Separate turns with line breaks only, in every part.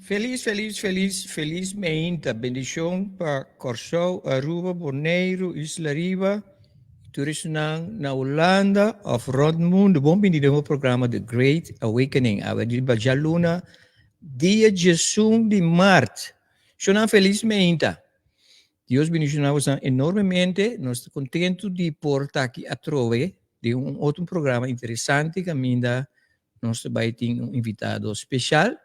Felis, felis, felis, felis meinta. Bendishon pa Kòrsou, Aruba, Boneiru, Isla Riba, turistanan na Hulanda òf rònt mundu. Bon bini den e programa The Great Awakening. Awe riba djaluna, dia 11 di mart. Shonnan, felis meinta. Dios bendishoná boso enormemente. Nos ta kontentu di por ta aki atrobe den un otro programa interesante kaminda nos ta bai tin un invitado spesial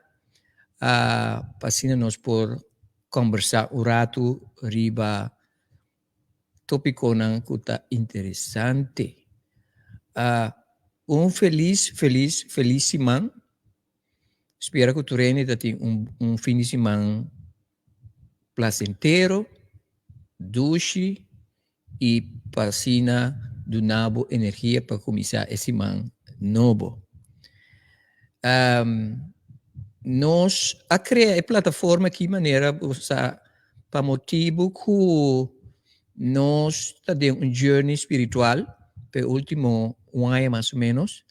pa asina nos por kombersá un ratu riba tópikonan ku ta interesante. Un felis, felis, felis siman. Spera ku tur hende ta tin un fin di siman plasentero, dushi i pa asina duna bo energia pa kuminsá e siman nobo. Nos a krea e plataforma aki manera bo sa pa motibu ku nos ta den un journey spiritual pa e ultimo un aña mas o menos,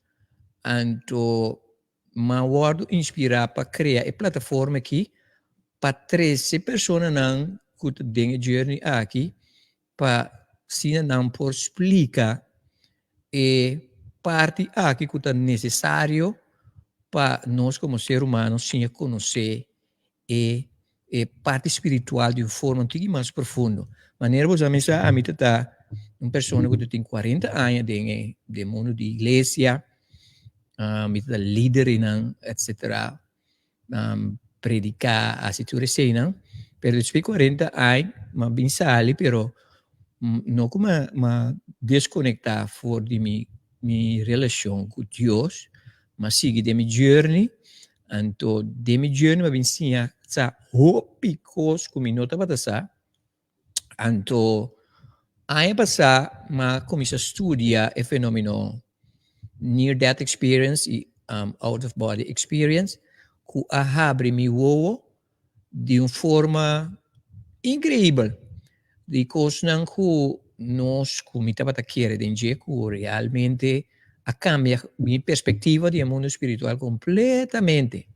anto m'a wòrdu inspirá pa krea e plataforma aki pa trese personanan ku ta den e journey aki pa asina nan por splika e parti aki ku ta nesesario pa nos komo ser humano siña konosé e e parti spiritual di un forma un tiki mas profundo. Manera bo sa mi sa, ami ta ta un persona ku ta tin 40 aña den e den mundu di iglesia, mi ta ta lider einan, etcetera, prediká, hasi tur eseinan, pero despues di 40 aña mi a bin sali pero no ku mi a deskonektá for di mi mi relashon ku Dios, mi a sigui den mi journey. Anto den mi journey mi a bin siña sa hopi kos ku mi no tabata sa. Anto aña pasá mi a kuminsá studia e fenomeno near death experience i out of body experience ku a habri mi wowo di un forma inkreibel di kosnan ku nos ku mi tabata kere den dje ku realmente a kambia mi perspektiva di e mundu spiritual kompletamente.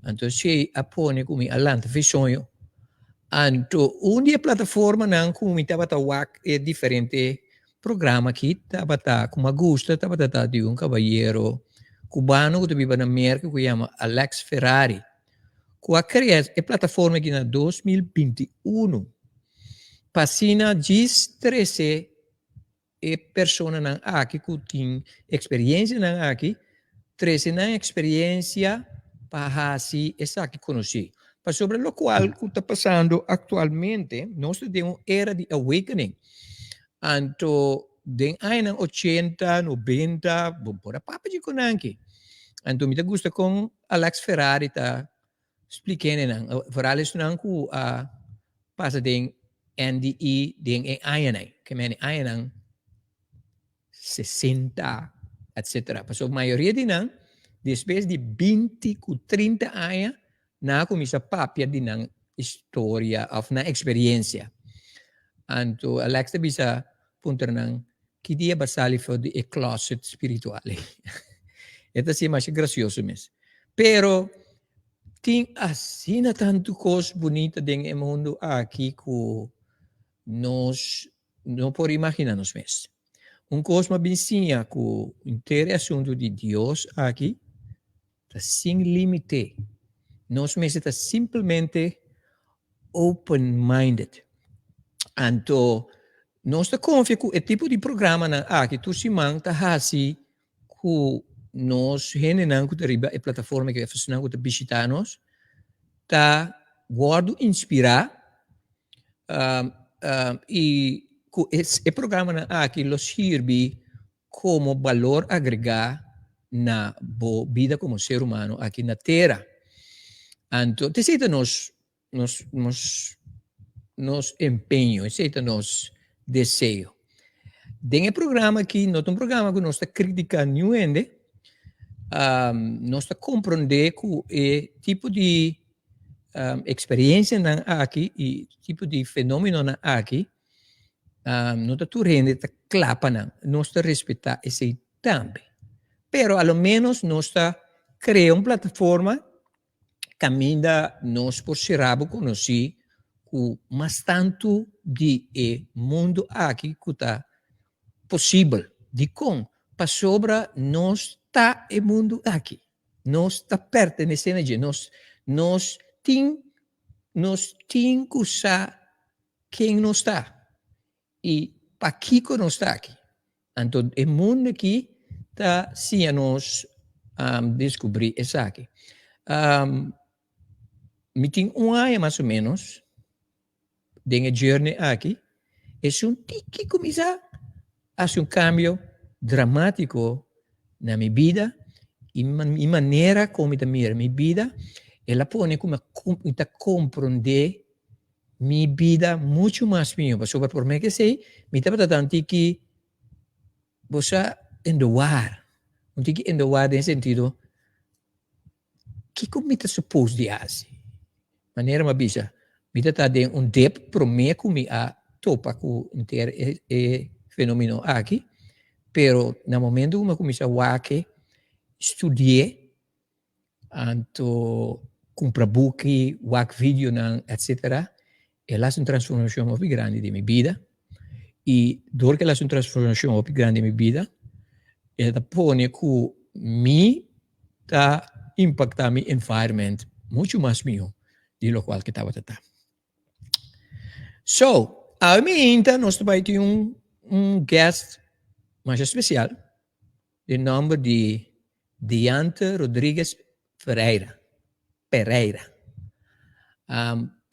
Anto esei a pone ku mi a lanta fi soño. Anto un di e plataformanan ku mi tabata wak e diferente programa aki tabata ku mi a gusta tabata ta di un kabayero kubano ku ta biba na Merka ku yama Alex Ferrari. Ku a krea e plataforma aki na 2021 pa asina djis trese e personanan aki ku tin eksperiencianan aki, trese nan eksperiencia pa hasi esaki konosí. Pasobra lokual ku ta pasando aktualmente, nos ta den un era di awakening. Anto den añanan ochenta, nobenta, bo por a papia dje konan aki. Anto mi ta gusta kon Alex Ferrari ta splik'é nan, vooral esunnan ku a pasa den NDE den e añanan, ke men e añanan 60, etcetera. Pasobra mayoria di nan, despues di 20 ku 30 aña, nan a kuminsá papia di nan historia òf nan eksperensia. Anto Alex ta bisa puntra nan, Ki dia bo a sali for di e closet spiritual ei? E ta hasi masha grasioso mes. Pero tin asina tantu kos bunita den e mundu aki ku nos no por imaginá nos mes. Un kos mi a bin siña ku henter e asuntu di Dios aki ta sin límite. Nos mester ta simplemente open-minded. Anto nos ta konfia ku e tipo di programanan aki tur siman ta hasi ku nos hendenan ku ta riba e plataforma aki, esnan ku ta bishitá nos, ta wòrdu inspirá i ku e programanan aki lo sirbi komo balor agregá na bo bida komo ser humano aki na tera. Anto esei ta nos nos nos nos empeño, esei ta nos deseo. Den e programa aki no ta un programa ku nos ta kritiká niun hende, nos ta komprondé ku e tipo di eksperensianan aki i tipo di fenómenonan aki no ta tur hende ta kla pa nan. Nos ta respetá esei tambe. Pero a lo ménos nos ta krea un plataforma. Kaminda nos por sera bo konosí ku mas tantu di e mundu aki ku ta posibel. Dikon? Pasobra nos ta e mundu aki. Nos ta pertenesé na dje. Nos nos tin nos tin ku sa ken nos ta i pakiko nos ta aki. Anto e mundu aki ta siña nos deskubrí esaki. Mi tin un aña mas o ménos den e journey aki, esun tiki kuminsá hasi un kambio dramátiko na mi bida i mi manera kon mi ta mira mi bida, el a pone ku mi ta komprondé mi bida muchu mas mihó pasobra promé ke esei mi tabata ta un tiki bo sa in de war, un tiki in de war den sentido kiko mi ta supos di hasi? Manera mi a bisa mi ta ta den un dip promé ku mi a topa ku henter e fenomeno aki pero na momento ku mi a kuminsá wak e studi'é. Anto kumpra buki, wak videonan, etcetera. El hasi un transformacion hopi grandi den mi bida. I dor ku el hasi un transformacion hopi grandi den mi bida, e ta pone ku mi ta impacta mi environment muchu mas miho di lokual ke tabata ta. So, awe mi nos ta bai tin un guest masha special. E nòmber di Diante Rodriguez Ferreira, Pereira.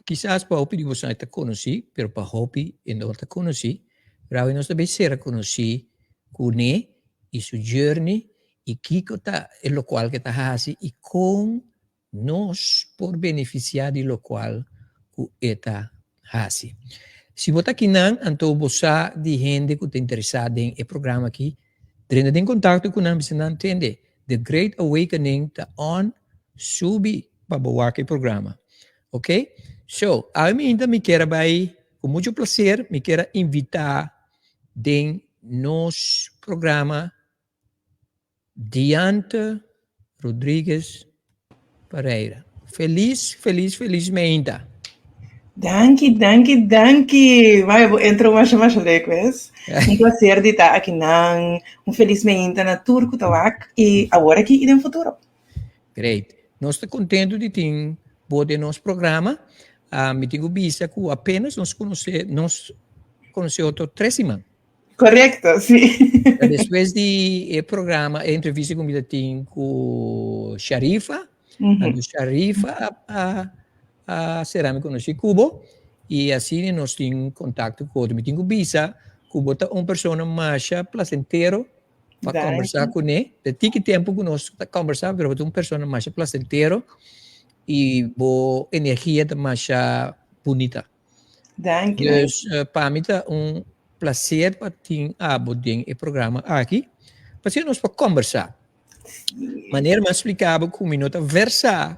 Kisas pa hopi di boso e ta konosí, pero pa hopi e no ta konosí. Pero awe nos ta bay sera konosí kuné i su journey i kiko ta e lokual ke ta hasi i kon Nos por benefisiá di lokual ku e ta hasi. Si bo ta kinan, anto bo sa di hende ku ta interesá den e programa akí, drenta den kontakto ku nan, bisa nan, Tende, The Great Awakening ta on, subi pa bo wak e programa. Oke? So, awe minta mi kier a bai, ku muchu plaser, mi kier a invitá den nos programa Diante Rodriguez Pereira. Felis, felis, felis meinta.
Danki, danki, danki. Vai, bo intro masha masha leuk, wes. Un placer di ta aki nan. Un felis meinta na tur ku ta wak i awor aki i den futuro.
Great. Nos ta contento di tin bo den nos programa. Uh, mi tin ku bisa ku apenas nos conoce, nos conoce otro tres siman.
Correcto, sí.
Despues di e programa, e entrevista ku mi ta tin ku Sharifa, anto Sharifa a, a, a sera mi konosí ku bo i asina nos tin kontakto ku otro. Mi tin ku bisa ku bo ta un persona masha placentero pa kombersá kuné. Ta tiki tempu ku nos ta kombersá, pero bo ta un persona masha placentero i bo energia ta masha bunita.
Danki.
Dus pa mi ta un placer pa tin abo den e programa aki. Pasobra nos por conversa. Manera mi a splica bo cu mi no ta versa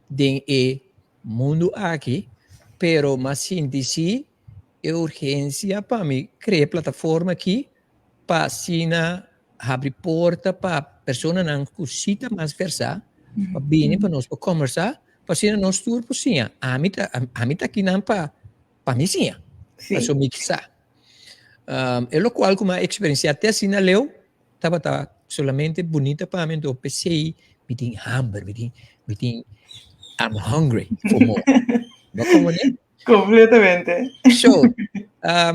den e mundo aki, pero mi a sinti si e urgencia pa mi crea e plataforma aki pa asina habri porta pa personanan ku si ta mas versá pa bini pa nos por kombersá, pa asina nos tur por siña. Ami ta ami ta akinan pa pa mi siña, pasobra mi sa. E lokual ku mi a eksperensiá te asina leu tabata solamente bunita pa mi, anto p'esei mi tin hamber, mi tin mi tin I'm hungry for more. Bo komprendé?
Completamente.
So,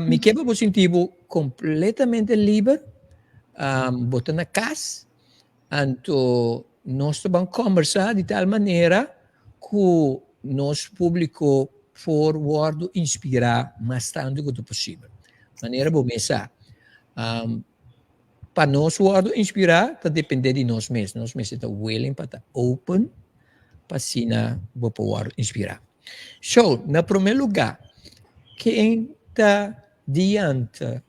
mi ke pa bo sinti bo completamente liber. Bo ta na cas, anto nos ta ban combersa di tal manera cu nos publico por wordo inspira mas tanto cu ta posibel. Manera bo mes sa, pa nos wordo inspira ta depende di nos mes. Nos mester ta willing pa ta open pa asina bo por wordo inspira. So, na promé lugá, ken ta Diantha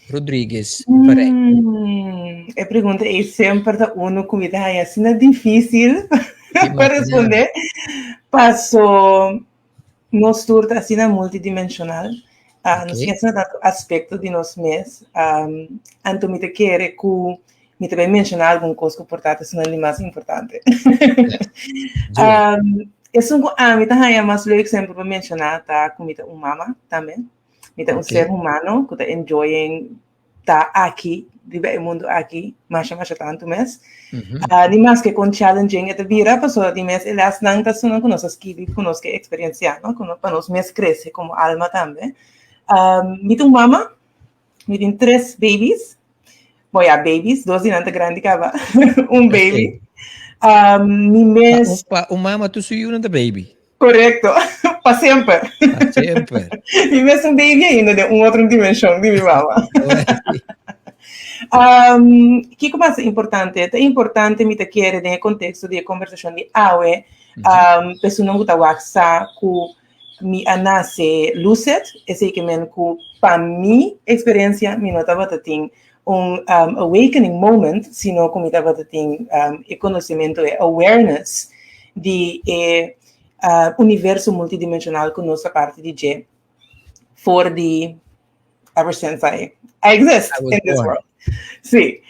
Rodriguez Pereira?
E pregunta ei semper ta unu ku mi ta haña asina difísil pa respondé, paso nos tur ta asina multidimenshonal, nos tin asina tantu aspekto di nos mes, anto mi ta kere ku. Mi ta bai menshoná algun kos ku por ta esunnan di mas importante. Esun ku ami ta haña mas leuk semper pa menshoná ta ku mi ta un mama tambe. Mi ta un ser humano ku ta enjoying ta aki riba e mundu aki masha masha tantu mes. Ni maske kon challenging e ta bira pasobra di mes e lèsnan ta esunnan ku nos a skibi ku nos ke eksperensiá no, ku pa nos mes krese komo alma tambe. Mi ta un mama. Mi tin tres babies. Bon, ja, babies. Dos di nan ta grandi kaba. Un baby. Mi mes...
Pa un mama tur su yunan ta baby.
Korekto. Pa semper.
Pa semper.
Mi mes un baby ainda den un otro dimenshon di mi mama. Kiko mas ta importante? Ta importante mi ta kere den e konteksto di e kombersashon di awe, personan ku ta wak sa ku Mi a nase lucid, esei ke men ku pa mi eksperensia mi no tabata tin un awakening moment, sino ku mi tabata tin e konosementu, e awareness di e universo multidimensional ku nos ta parti di dje for di ever since I exist in this world. Sí.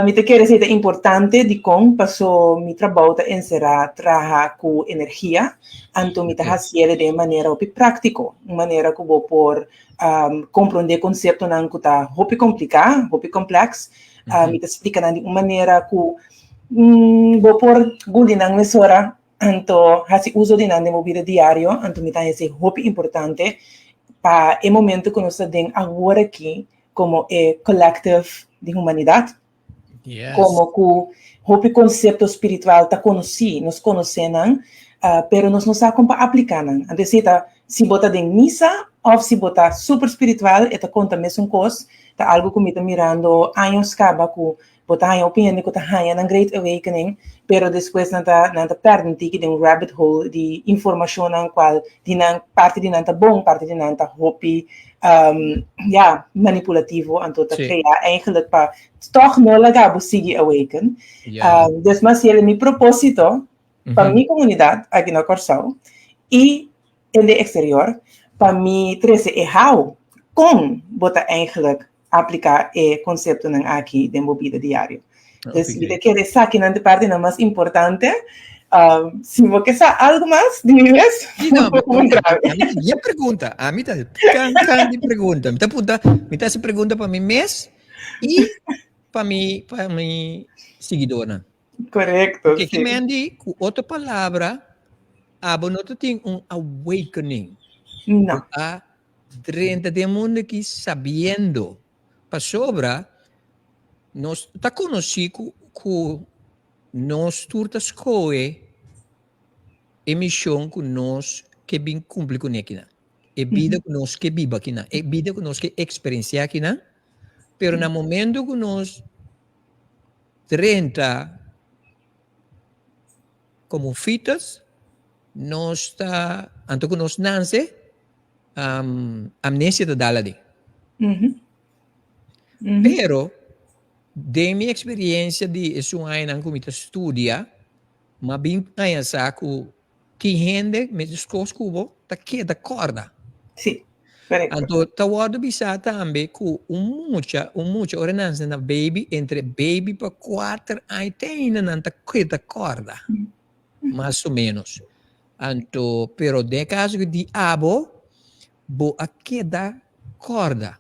Mi ta kere esei ta importante dikon paso mi trabou ta enserá traha ku energia, anto mi ta hasiel den manera hopi práktiko, un manera ku bo por komprondé konseptonan ku ta hopi kompliká, hopi komplèks. Mi ta splika nan di un manera ku bo por guli nan mesora Anto hasi uso di nan den bo bida diario, anto mi ta haña esei hopi importante pa e momento ku nos ta den awor aki komo e collective di humanidat, komo ku hopi konsepto spiritual ta konosí, nos konosé nan, pero nos no sa kon pa apliká nan. Anto esei ta si bo ta den misa òf si bo ta super spiritual e ta konta mesun kos, ta algu ku mi ta mirando años kaba ku Bo ta haña hopi hende ku ta haña nan Great Awakening, pero despues nan ta nan ta pèrdè un tiki den un rabbit hole di informashonnan kual di nan parti di nan ta bon, parti di nan ta hopi ya manipulativo, anto ta krea eigenlijk pa tòg no laga bo sigui awaken. Dus mas yele mi propósito pa mi komunidat aki na Kòrsou i en de eksterior pa mi trese e how kon bo ta eigenlijk apliká e konseptonan aki den bo bida diario. Dus mi ta kere esakinan ta partinan mas importante. Si bo ke sa algu mas di mi mes,
bo por puntra mi. Ami ta bien pregunta. Ami ta kan kan di pregunta. Mi ta punta, mi ta hasi pregunta pa mi mes i pa mi pa mi siguidornan.
Korekto,
si. Ke men di ku otro palabra, abo no ta tin un awakening.
No.
Bo a Drenta den mundu aki sabiendo pasobra nos ta konosí ku ku nos tur ta skohe e mishon ku nos ke bin kumpli kuné akinan, e bida ku nos ke biba akinan, e bida ku nos ke eksperensiá akinan, pero na momento ku nos drenta komo fetus nos ta anto ku nos nanse amnesia ta dal aden. Pero den mi experiencia di esun añanan ku mi ta studia, m'a bin haña sa ku tin hende meskos ku bo ta keda kòrda.
Sí, korekto.
Anto ta wòrdu bisá tambe ku un mucha, un mucha ora nan na baby, entre baby pa kuater aña te ainda nan ta keda kòrda, mas o ménos. Anto, pero den e kaso ku di abo, bo a keda kòrda.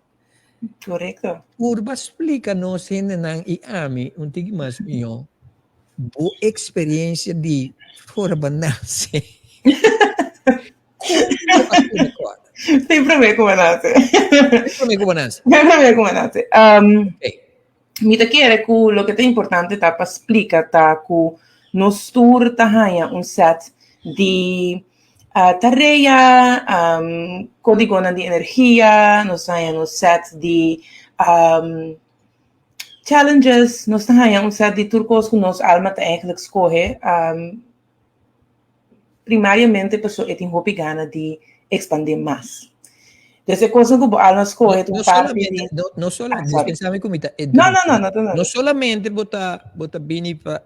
Korekto.
Purba splika nos hendenan i ami un tiki mas mihó bo eksperensia di for bo nase. Kon bo a keda kòrda?
Sin promé ku bo nase.
Sin promé ku bo nase.
Sin promé ku bo nase. Mi ta kere ku loke ta importante ta pa splika ta ku nos tur ta haña un sèt di tarea, kódigonan di energia, nos ta haña un sèt di challenges, nos ta haña un sèt di tur kos ku nos alma ta eigentlik skohe. Primariamente pasobra e tin hopi gana di expande mas. Dus e cosnan cu bo alma scoge ta un
No
parti di
solamente, no, no solamente,
Ah, sorry.
dispensame cu mi ta
No, no, no, no, no, no.
No solamente bo ta bini pa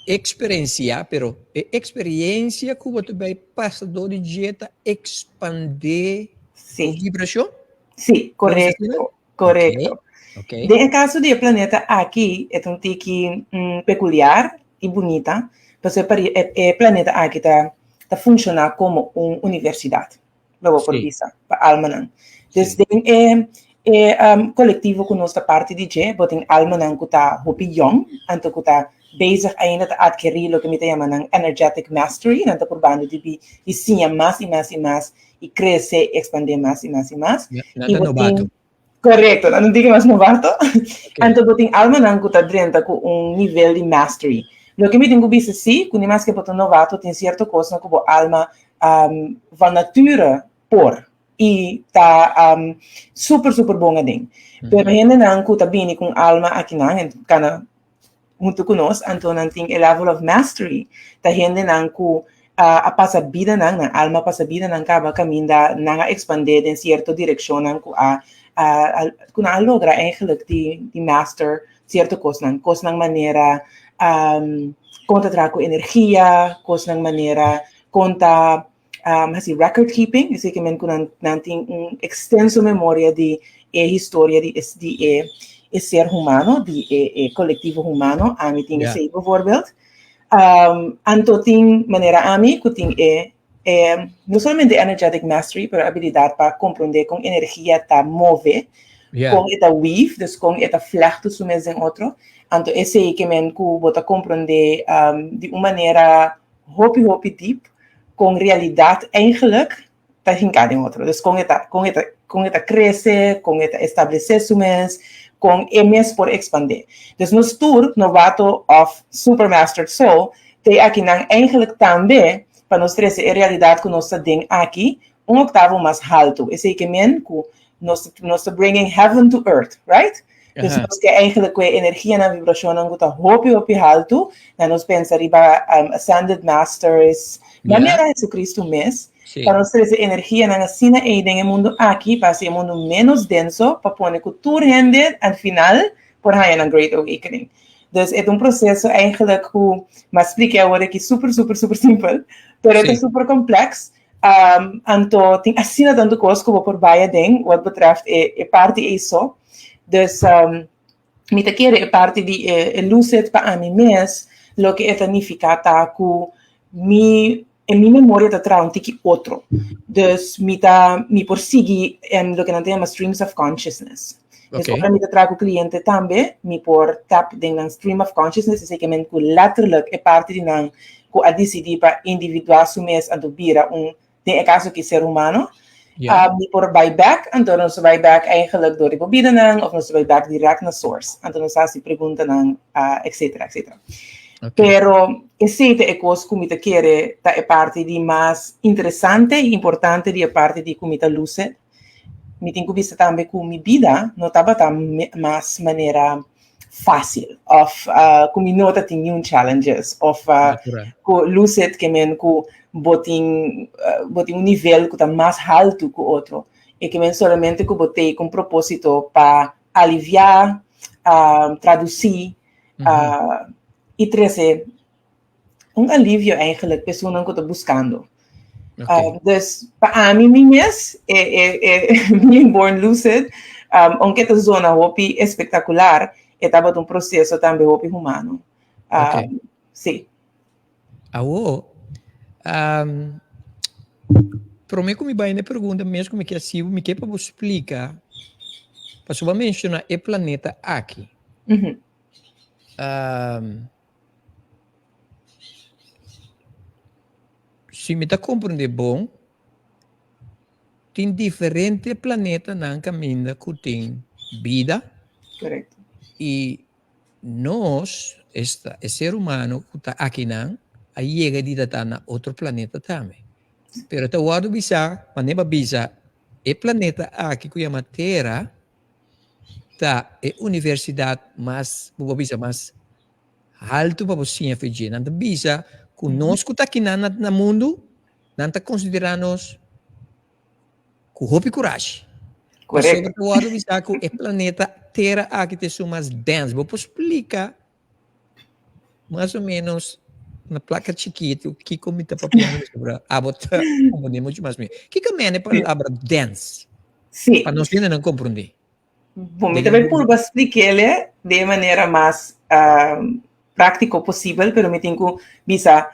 experiencia, pero e experiencia cu bo ta bay pasa door di dje ta expande
Sí.
bo vibracion?
Sí,
Bo bisa asina?
correcto, correcto.
Ok. Okay.
Den e kaso di e planeta aki, e ta un tiki pekuliar i bunita, pasobra e e planeta aki ta ta funshoná komo un universidat, lo bo por bisa, pa almanan. Dus den e e kolektivo ku nos ta parti di dje, bo tin almanan ku ta hopi yòn, anto ku ta bezig ainda ta atkerí loke mi ta yama nan energetic mastery, nan ta purbando di bi di siña mas i mas i mas i krese i ekspandé mas i mas i mas.
Nan ta nobato.
Korekto, nan no tin mas nobato. Anto bo tin almanan ku ta drenta ku un nivel di mastery. Loke mi tin ku bisa si, ku ni maske bo ta nobato, tin sierto kosnan ku bo alma van nature por i ta super super bon aden. Pero hendenan ku ta bini ku un alma akinan, en kana huntu ku nos, anto nan tin e level of mastery. Ta hendenan ku a pasa bidanan, nan alma a pasa bidanan kaba kaminda nan a ekspandé den sierto direkshonnan ku a ku nan a logra eigenlijk di di master sierto kosnan. Kosnan manera kon ta traha ku energia, kosnan manera kon ta hasi record keeping, esei ke men ku nan nan tin un ekstenso memoria di e historia di di e e ser humano, di e e kolektivo humano, ami tin esei bijvoorbeeld. Anto tin manera ami ku tin e e no solamente energetic mastery, pero abilidat pa komprondé kon energia ta move, kon e ta weave, dus kon e ta flèchtu su mes den otro. Anto esei ke men ku bo ta komprondé di un manera hopi hopi diep kon realidat eigenlijk ta hinká den otro. Dus kon e ta kon e ta kon e ta krese, kon e ta establesé su mes, kon e mes por ekspandé. Dus nos tur, novato òf super mastered soul, t'ei akinan eigenlijk tambe pa nos trese e realidat ku nos ta den aki un oktavo mas haltu. Esei ke men ku nos nos ta bringing heaven to earth, right? Dus nos ke eigenlijk ku e energianan, vibrashonnan ku ta hopi hopi haltu, na nos pensa riba ascended masters, manera Jesucristo mes, pa nos trese energianan asina ei den e mundu aki, pa hasi e mundu ménos denso, pa pone ku tur hende al final por haña nan great awakening. Dus e ta un proseso eigenlijk ku mi a splika awor aki super super super simpel, pero e ta super kompleks. Anto tin asina tantu kos ku bo por bai aden wat betreft e e parti ei so. Dus mi ta kere e parti di e e lucid pa ami mes loke e ta nifiká ta ku mi e mi memoria ta traha un tiki otro. Dus mi ta mi por sigui loke nan ta yama streams of consciousness. Dus ora mi ta traha ku kliente tambe mi por tap den nan stream of consciousness, esei ke men ku letterlijk e parti di nan ku a disidí pa individuá su mes anto bira un, den e kaso aki, ser humano. Mi por bai bèk, anto nos ta bai bèk eigenlijk dor di bo bidanan òf nos ta bai bèk dirèkt na source. Anto nos ta hasi preguntanan, etcetera, etcetera. Pero esei ta e kos ku mi ta kere ta e parti di mas interesante i importante di e parti di ku mi ta lucid. Mi tin ku bisa tambe ku mi bida no tabata mas manera fásil òf ku mi no ta tin niun challenges òf ku lucid ke men ku bo tin bo tin un nivel ku ta mas haltu ku otro. E ke men solamente ku bo tei ku un propósito pa aliviá, tradusí i trese un alivio eigenlijk pa esunnan ku ta buskando. Dus pa ami mi mes, e e e being born lucid, aunke ta zona hopi espektakular, e tabata un proseso tambe hopi humano. Sí.
Awo, prome ku mi bai na e pregunta mes ku mi ke hasi bo, mi ke pa bo splika, pasobra bo a menshona e planeta aki. Si mi ta komprendé bon, tin diferente planetanan kaminda ku tin bida.
Korekto.
I nos, esta, e ser humano ku ta akinan, a yega di ta ta na otro planeta tambe. Pero ta wòrdu bisá, manera bo a bisa, e planeta aki ku yama Tera ta e universidat mas, bo por bisa, mas haltu pa bo siña fe dje. Nan ta bisa ku nos ku ta akinan na na mundu, nan ta konsiderá nos ku hopi kurashi.
Pasobra
ta wòrdu bisa ku e planeta Tera aki ta esun mas dens. Bo por splika mas o ménos na plaka chikitu kiko mi ta papiando pasobra abo ta komprondé muchu mas mihó. Kiko mende palabra dens?
Sí.
Pa nos hendenan komprondé.
Bon, mi ta bai purba splik'é di manera mas práktiko posibel, pero mi tin ku bisa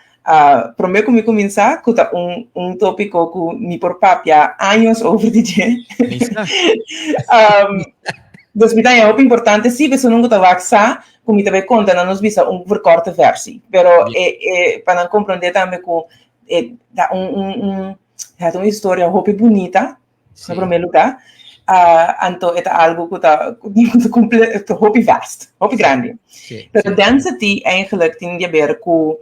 promé ku mi kuminsá ku ta un tópiko ku mi por papia años over di dje. Dus mi ta haña hopi importante sí, pasobra nan ku ta wak sa ku mi ta bai konta nan nos bisa un verkorte versie, pero pa nan komprondé tambe ku e ta un historia hopi bunita. Na promé lugá. Anto e ta algu ku ta hopi vast, hopi grandi. Pero density eigenlijk tin di haber ku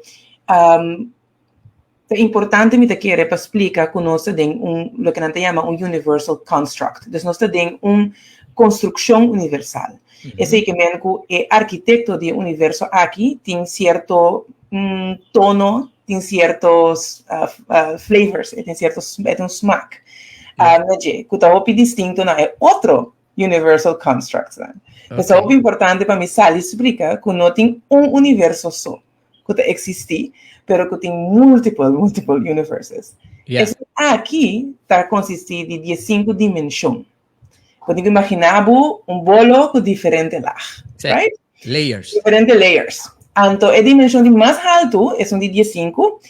ta importante mi ta kere pa splika ku nos ta den un loke nan ta yama un universal construct. Dus nos ta den un konstrukshon universal. Esei ke men ku e arkitekto di e universo aki tin sierto tono, tin sierto flavors, e tin sierto e tin un smaak na dje ku ta hopi distinto na e otro universal constructsnan. Pues ta hopi importante pa mi sali splika ku no tin un universo so ku ta eksistí, pero ku tin multiple, multiple universes. Esun aki ta konsistí di diesinku dimenshon. Bo tin ku imaginá bo un bolo ku diferente lag, right?
Layers.
Diferente layers. Anto e dimenshon di mas haltu, esun di diesinku,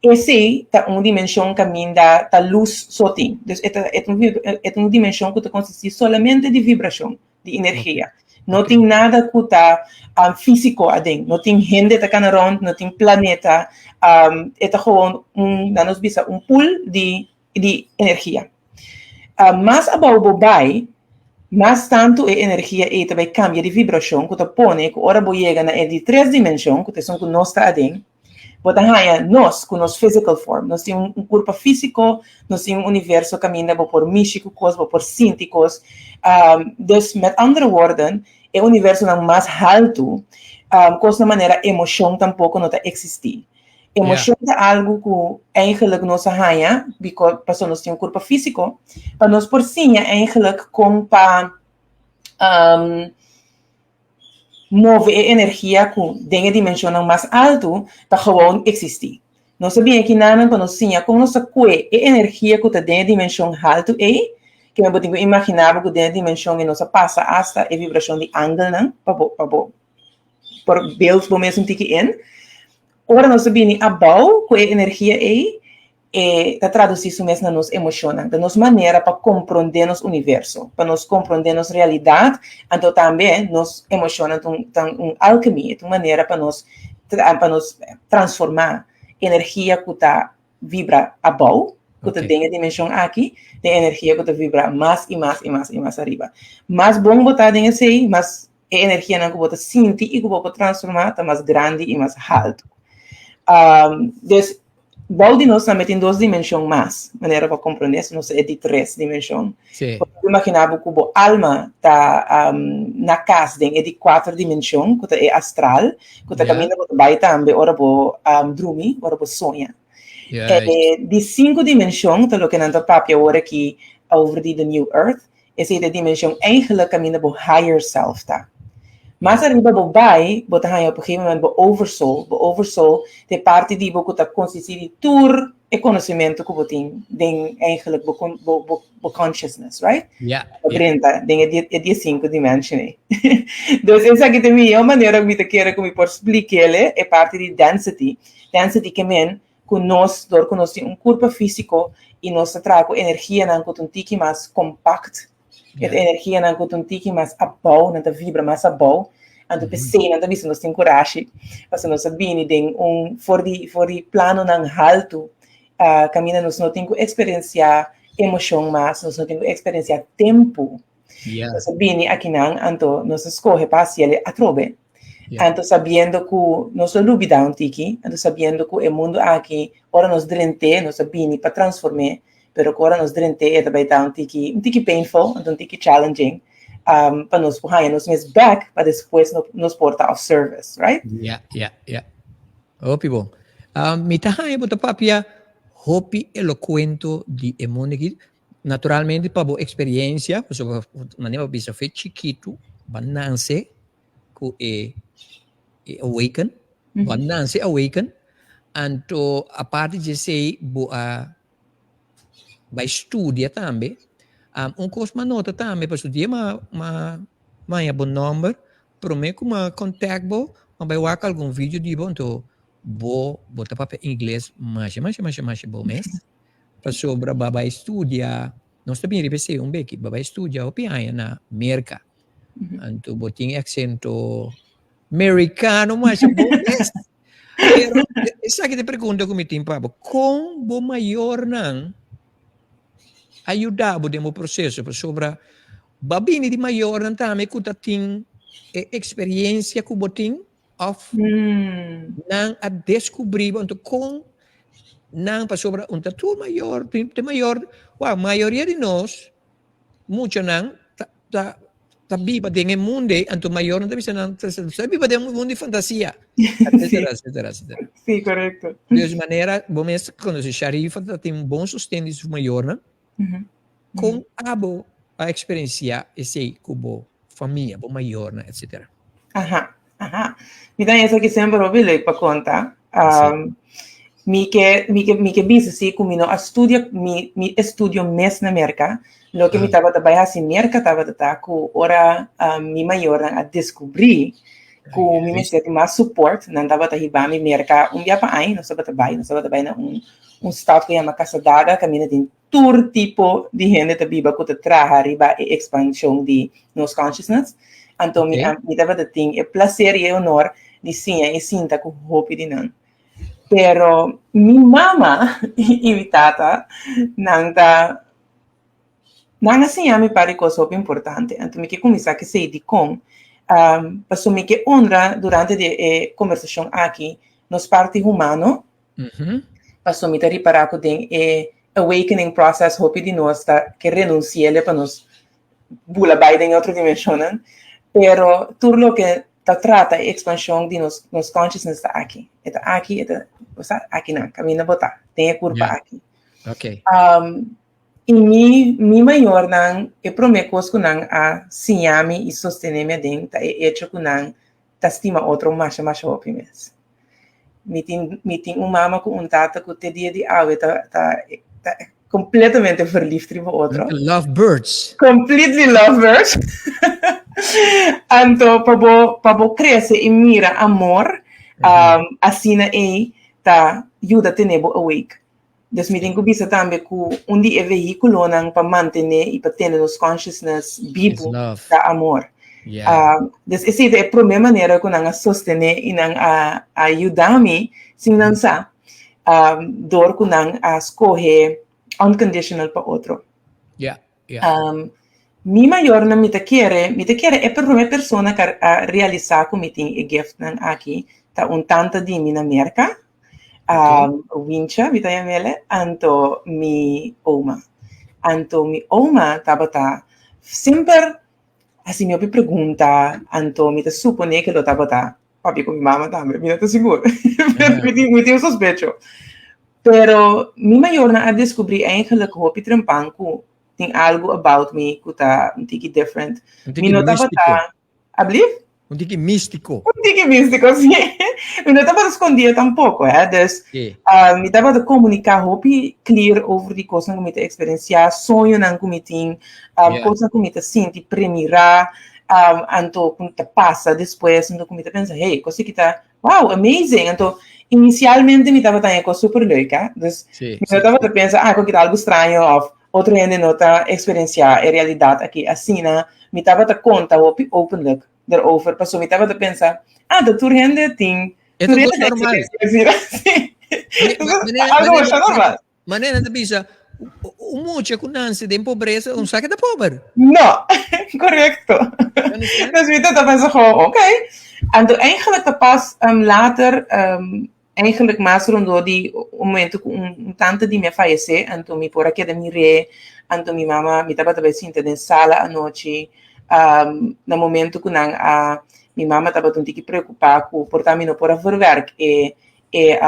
esei ta un dimenshon kaminda ta lus so tin. Dus e ta e ta un dimenshon ku ta konsistí solamente di vibrashon, di energia. No tin nada ku ta físiko aden. No tin hende ta kana rònt, no tin planeta. E ta gewoon un, nan nos bisa, un pool di di energia. Mas abou bo bai, mas tantu e energia ei ta bai kambia di vibrashon ku ta pone ku ora bo yega na e di tres dimenshon, ku ta esun ku nos ta aden, bo ta haña nos ku nos physical form. Nos tin un kurpa físiko, nos tin un universo kaminda bo por mishi ku kos, bo por sinti kos. Dus, met andere woorden, e universonan mas haltu, kosnan manera emoshon tampoko no ta eksistí. Emoshon ta algu ku eigenlijk nos a haña pasobra nos tin un kurpa físiko, pa nos por siña eigenlijk kon pa move e energia ku den e dimenshonnan mas altu ta gewoon eksistí. Nos a bini akinanan pa nos siña kon nos ta kue e energia ku ta den e dimenshon haltu ei, ke bo tin ku imaginá bo ku den e dimenshon ei nos a pasa asta e vibrashon di angelnan pa bo pa bo por beeld bo mes un tiki in. Ora nos ta bini abou ku e energia ei, e ta tradusí su mes na nos emoshonnan. Ta nos manera pa komprondé nos universo, pa nos komprondé nos realidat, anto tambe nos emoshonnan ta un ta un alkemi, e ta un manera pa nos pa nos transformá energia ku ta vibra abou, ku ta den e dimenshon aki, den energia ku ta vibra mas i mas i mas i mas ariba. Mas bon bo ta den esei, mas e energianan ku bo ta sinti i ku bo por transformá ta mas grandi i mas haltu. Dus, bou di nos tambe tin dos dimenshon mas, manera bo komprondé, so nos ta e di tres dimenshon. Bo por imaginá bo ku bo alma ta na kas den e di kuater dimenshon, ku ta e astral, ku ta kaminda bo ta bai tambe ora bo drumi, ora bo soña. E di sinku dimenshon ta loke nan ta papia awor aki over di the new earth, Esei ta e dimenshon eigenlijk kaminda bo higher self ta. Mas ariba bo bai, bo ta haña op un gegeven moment bo oversoul. Bo oversoul ta e parti di bo ku ta konsistí di tur e konosementu ku bo tin den eigenlijk bo bo bo bo consciousness, right? Bo drenta den e e diesinku dimension ei. Dus esaki ta e mihó manera ku mi ta kere ku mi por splik'el e parti di density. Density ke men ku nos, dor ku nos tin un kurpa físiko i nos ta traha ku energianan ku ta un tiki mas kompakt, e energianan ku ta un tiki mas abou, nan ta vibra mas abou, anto p'esei nan ta bisa nos tin kurashi, pasobra nos a bini den un for di for di planonan haltu, kaminda nos no tin ku eksperensiá emoshon mas, nos no tin ku eksperensiá tempu. Nos a bini akinan, anto nos a skohe pa hasi el atrobe. Anto sabiendo ku nos lo lubidá un tiki, anto sabiendo ku e mundu aki ora nos drent'é nos a bini pa transform'é, pero ku ora nos drent'é e ta bai ta un tiki un tiki painful, anto un tiki challenging pa nos por haña nos mes bèk pa despues nos por ta of service, right?
Ya, ya, ya. Hopi bon. Mi ta haña bo ta papia hopi elokuento di e mundu aki. Naturalmente pa bo experiencia, pasobra manera bo bisa fe chikitu, bo a nance ku e e awaken, bo a nance awaken, anto aparte di esei bo a bai studia tambe. Un kos m'a nota tambe, pasobra dia m'a m'a haña bo nòmber, promé ku m'a kòntèkt bo, m'a bai wak algun video di bo, anto bo bo ta papia ingles masha masha masha masha bon mes, pasobra bo a bai studia, nos ta bini riba esei un beki, bo a bai studia hopi aña na Merka, anto bo tin e aksento merikano masha bon mes. Pero esaki ta e pregunta ku mi tin pa bo, kon bo mayornan a yuda bo den bo proseso? Pasobra bo a bini di mayornan tambe ku ta tin e eksperensia ku bo tin òf nan a deskubrí bo? Anto kon nan, pasobra un ta tur mayor, tin mayor, wak mayoria di nos muchanan ta ta ta biba den e mundo ei, anto mayornan ta bisa nan, ta biba den un mundo di fantasia, etcetera, etcetera, etcetera.
Sí, correcto.
Dus manera bo mes conoce Sharifa ta tin un bon sosten di su mayornan, con abo a experiencia esey cu bo famia, bo mayornan, etcetera?
Aha, aha. Mi ta esaki semper hopi leuk pa konta. Mi ke, mi ke, mi ke bisa si ku mi no a studia mi, mi estudio mes na Merka. Loke mi tabata bai hasi Merka tabata ta ku ora mi mayornan a deskubrí ku mi mester di mas support, nan tabata hiba mi Merka un bia pa aña, nos tabata bai, nos tabata bai na un un stad ku yama Casadada kaminda tin tur tipo di hende ta biba ku ta traha riba e ekspanshon di nos consciousness. Anto mi a mi tabata tin e plaser i e honor di siña i sinta ku hopi di nan. Pero mi mama i mi tata nan ta nan a siña mi par di kos hopi importante. Anto mi ke kuminsá ku esei dikon? Pasobra mi ke honra durante di e kombersashon aki nos parti humano. Paso mi ta ripará ku den e awakening process hopi di nos ta ke renunsi'ele pa nos bula bai den e otro dimenshonnan. Pero tur loke ta trata e ekspanshon di nos nos consciousness ta aki. E ta aki, e ta, bo sa, akinan, kaminda bo ta, den e kurpa aki. I mi mi mayornan, e promé kos ku nan a siña mi i sostené mi aden ta e echo ku nan ta stima otro masha masha hopi mes. Mi tin mi tin un mama ku un tata ku te dia di awe ta ta ta completamente verliefd riba otro.
Love birds.
Completely love birds. Anto pa bo pa bo krese i mira amor asina ei ta yuda tene bo awake. Dus mi tin ku bisa tambe ku un di e vehíkulonan pa mantené i pa tene nos consciousness bibu ta amor. Dus esei ta e promé manera ku nan a sostené i nan a a yuda mi sin nan sa, dor ku nan a skohe unconditional pa otro. Mi mayornan mi ta kere, mi ta kere e promé persona ku a realisá ku mi tin e giftnan aki ta un tanta di mi na Merka. Wincha mi ta yam'ele, anto mi oma. Anto mi oma tabata semper hasi mi hopi pregunta, anto mi ta supone ke lo tabata papia ku mi mama tambe, mi no ta sigur, mi tin mi tin un sospecho. Pero mi mayornan a deskubrí eigenlijk hopi trempan ku tin algu about mi ku ta un tiki different. Mi no tabata. Ablief?
Un tiki místiko.
Un tiki místiko, sí. Mi no tabata skondí tampoko, hè. Dus, sí. Mi tabata komuniká hopi clear over di kosnan ku mi ta eksperensiá, soñonan ku mi tin, yeah. Kosnan ku mi ta sinti, premirá, anto ku ta pasa despues, anto ku mi ta pensa, hey, kos aki ta, wow, amazing. Anto, inisialmente mi tabata haña kos super leuk, hè. Dus, sí, mi no sí, tabata pensa, ah, kos aki ta algu straño òf Otro hende no ta eksperensiá e realidat aki asina. Mi tabata konta hopi openlijk derover, pasobra mi tabata pensa, ah, ta tur hende tin,
E
tur
ta
hende
kos
ta
normal.
eksperensiá asina. Sí. Algo masha normal.
Manera nan ta bisa, un mucha ku nanse den pobresa, un sa ke ta pober.
No, korekto. Dus mi tabata pensa gewoon, oké. Anto eigenlijk ta pas later Eigenlijk mas rondó di un momento ku un tante di mi a fayesé, anto mi por a keda mir'é, anto mi mama, mi tabata bai sinta den sala anochi, na momento ku nan a, mi mama tabata un tiki preokupá ku por ta mi no por a verwerk e e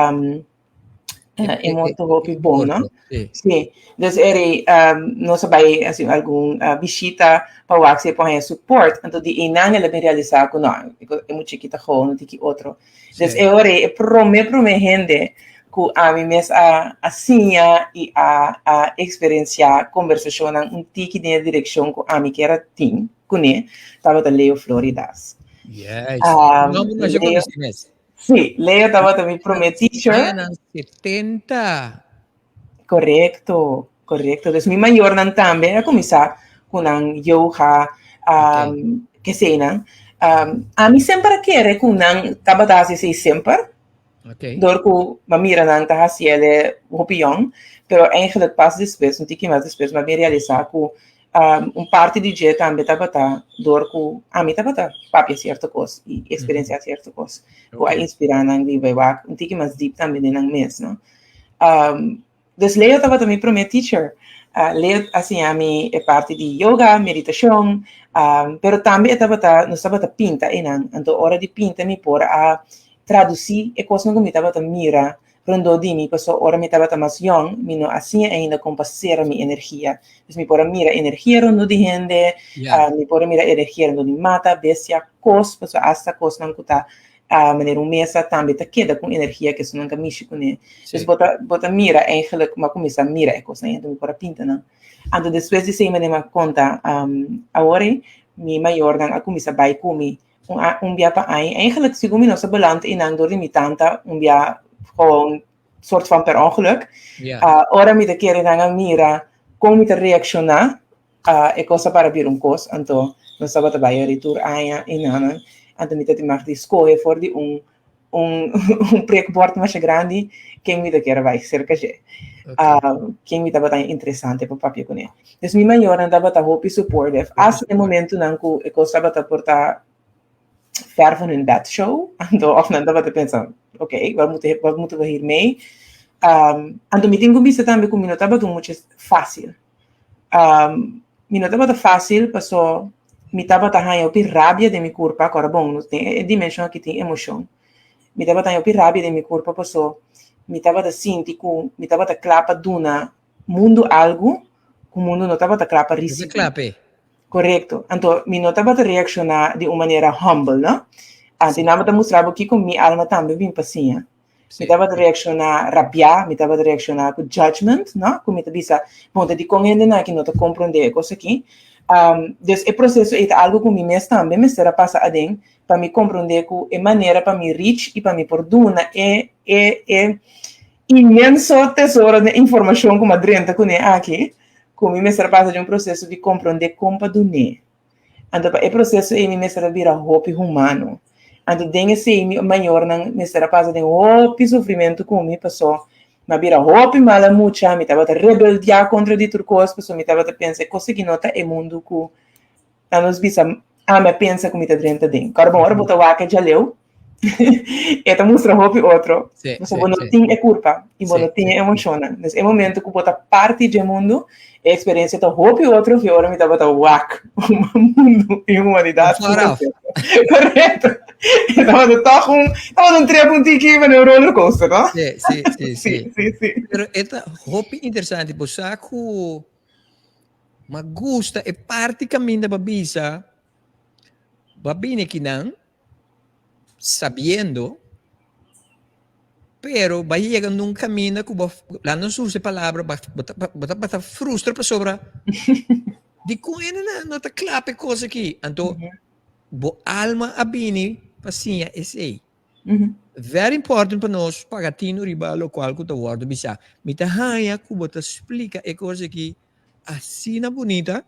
e morto hopi bon, no? Sí. Dus e rei nos a bai hasi algun bishita pa wak si e por haña support, anto di einan el a bin realisá ku no, e muchikita gewoon un tiki otro. Dus e ora ei e promé promé hende ku ami mes a a siña i a a eksperensiá kombersashonnan un tiki den e direkshon ku ami kier a tin kuné tabata Leo Floridas.
Yes. Um, no, no,
Leo, sí, Leo tabata mi promé teacher.
Añanan 70.
Korekto, korekto. Dus mi mayornan tambe a kuminsá ku nan yoga, um, okay. keseinan. Um, ami semper a kere ku nan tabata hasi esei semper.
Okay.
Door ku m'a mira nan ta hasi ele hopi yong. Pero eigenlijk pas despues, un tiki mas despues, m'a bin realisá ku um, un parti di dje tambe tabata door ku ami tabata papia sierto kos i eksperensiá sierto kos. Ku a inspirá nan di bai wak un tiki mas diep tambe den nan mes, no? Um, dus Leo tabata mi promé teacher. Leo a siña mi e parti di yoga, meditashon, um, pero tambe e tabata, nos tabata pinta einan. Anto ora di pinta mi por a tradusí e kosnan ku mi tabata mira rondó di mi, paso ora mi tabata mas yòn, mi no a siña ainda kon pa sera mi energia. Dus mi por a mira energia rondó di hende, mi por a mira energia rondó di mata, bestia, kos, paso asta kosnan ku ta manera un mesa tambe ta keda ku energia ku esun nan ka mishi kuné. Dus bo ta bo ta mira eigenlijk, mi a kuminsá mira e kosnan ei, anto mi por a pinta nan. Anto despues di esei manera mi a konta awor ei, mi mayornan a kuminsá bai ku mi un un bia pa aña. Eigenlijk segun mi nos a beland einan dor di mi tanta un bia gewoon soort van per ongeluk. Ora mi ta kere nan a mira kon mi ta reakshoná E kos a para bira un kos, anto nos tabata bai ari tur aña i nanan, anto mi ta tin mag di skohe for di un un un prikbord masha grandi ken mi ta kier a bai serka dje, ken mi tabata interesante pa papia kuné. Dus mi mayornan tabata hopi supportive, asta den momentunan ku e kos tabata por ta ver van hun bed show, anto òf nan tabata pensa, oké, wat moeten wat moeten we hiermee? Anto mi tin ku bisa tambe ku mi no tabata un mucha fásil. Um, mi no tabata fácil, paso mi tabata haña hopi rabia den mi kurpa, kora bon, nos den e dimenshon aki tin emoshon. Mi tabata haña hopi rabia den mi kurpa paso mi tabata sinti ku mi tabata kla pa duna mundu algu ku mundu no tabata kla pa risibí.
Kla p'e.
Korekto. Anto mi no tabata reakshoná di un manera humble, no? Anto i nan tabata mustra bo kiko mi alma tambe bin pa siña. Mi tabata reakshoná rabiá, mi tabata reakshoná ku judgment, no? Ku mi ta bisa, bon, ta dikon hendenan aki no ta komprondé e kos aki? Dus e proseso ei ta algu ku mi mes tambe mester a pasa aden pa mi komprondé ku e manera pa mi reach i pa mi por duna e e e inmenso tesoro di informashon ku mi a drenta kuné aki, ku mi mester a pasa den un proseso di komprondé kon pa dun'é. Anto pa e proseso ei mi mester a bira hopi humano. Anto den esei mi mayornan mester a pasa den hopi sufrimentu ku mi paso mi a bira hopi mala mucha, mi tabata rebeldiá kontra di tur kos paso mi tabata pensa e kos aki no ta e mundu ku a nos bisa ami a pensa ku mi ta drenta den. Kòrda bon ora bo ta wak e djaleu e ta mustra hopi otro. Pasobra bo no tin e kurpa i bo no tin e emoshonnan. Dus e momento ku bo ta parti dje mundu, e eksperensia ta hopi otro ku ora mi tabata wak mundu i humanidat. Korekto. E tabata tòg un, tabata un trip un tiki manera un rollercoaster, no?
Sí, sí, sí, sí.
Sí, sí.
Pero e ta hopi interesante, bo sa ku mi a gusta e parti kaminda bo a bisa, bo a bini akinan sabiendo, pero ba yega nun caminda cu bo, la nos usa e palabra, ba, bo ta, bo ta, bo ta frustra pasobra di con hende na, no ta cla pa e cos aki. Anto, bo alma a bini pa siña esey. Very important pa nos paga tino riba locual cu ta wordo bisa. Mi ta haya cu bo ta splica e cos aki asina bunita,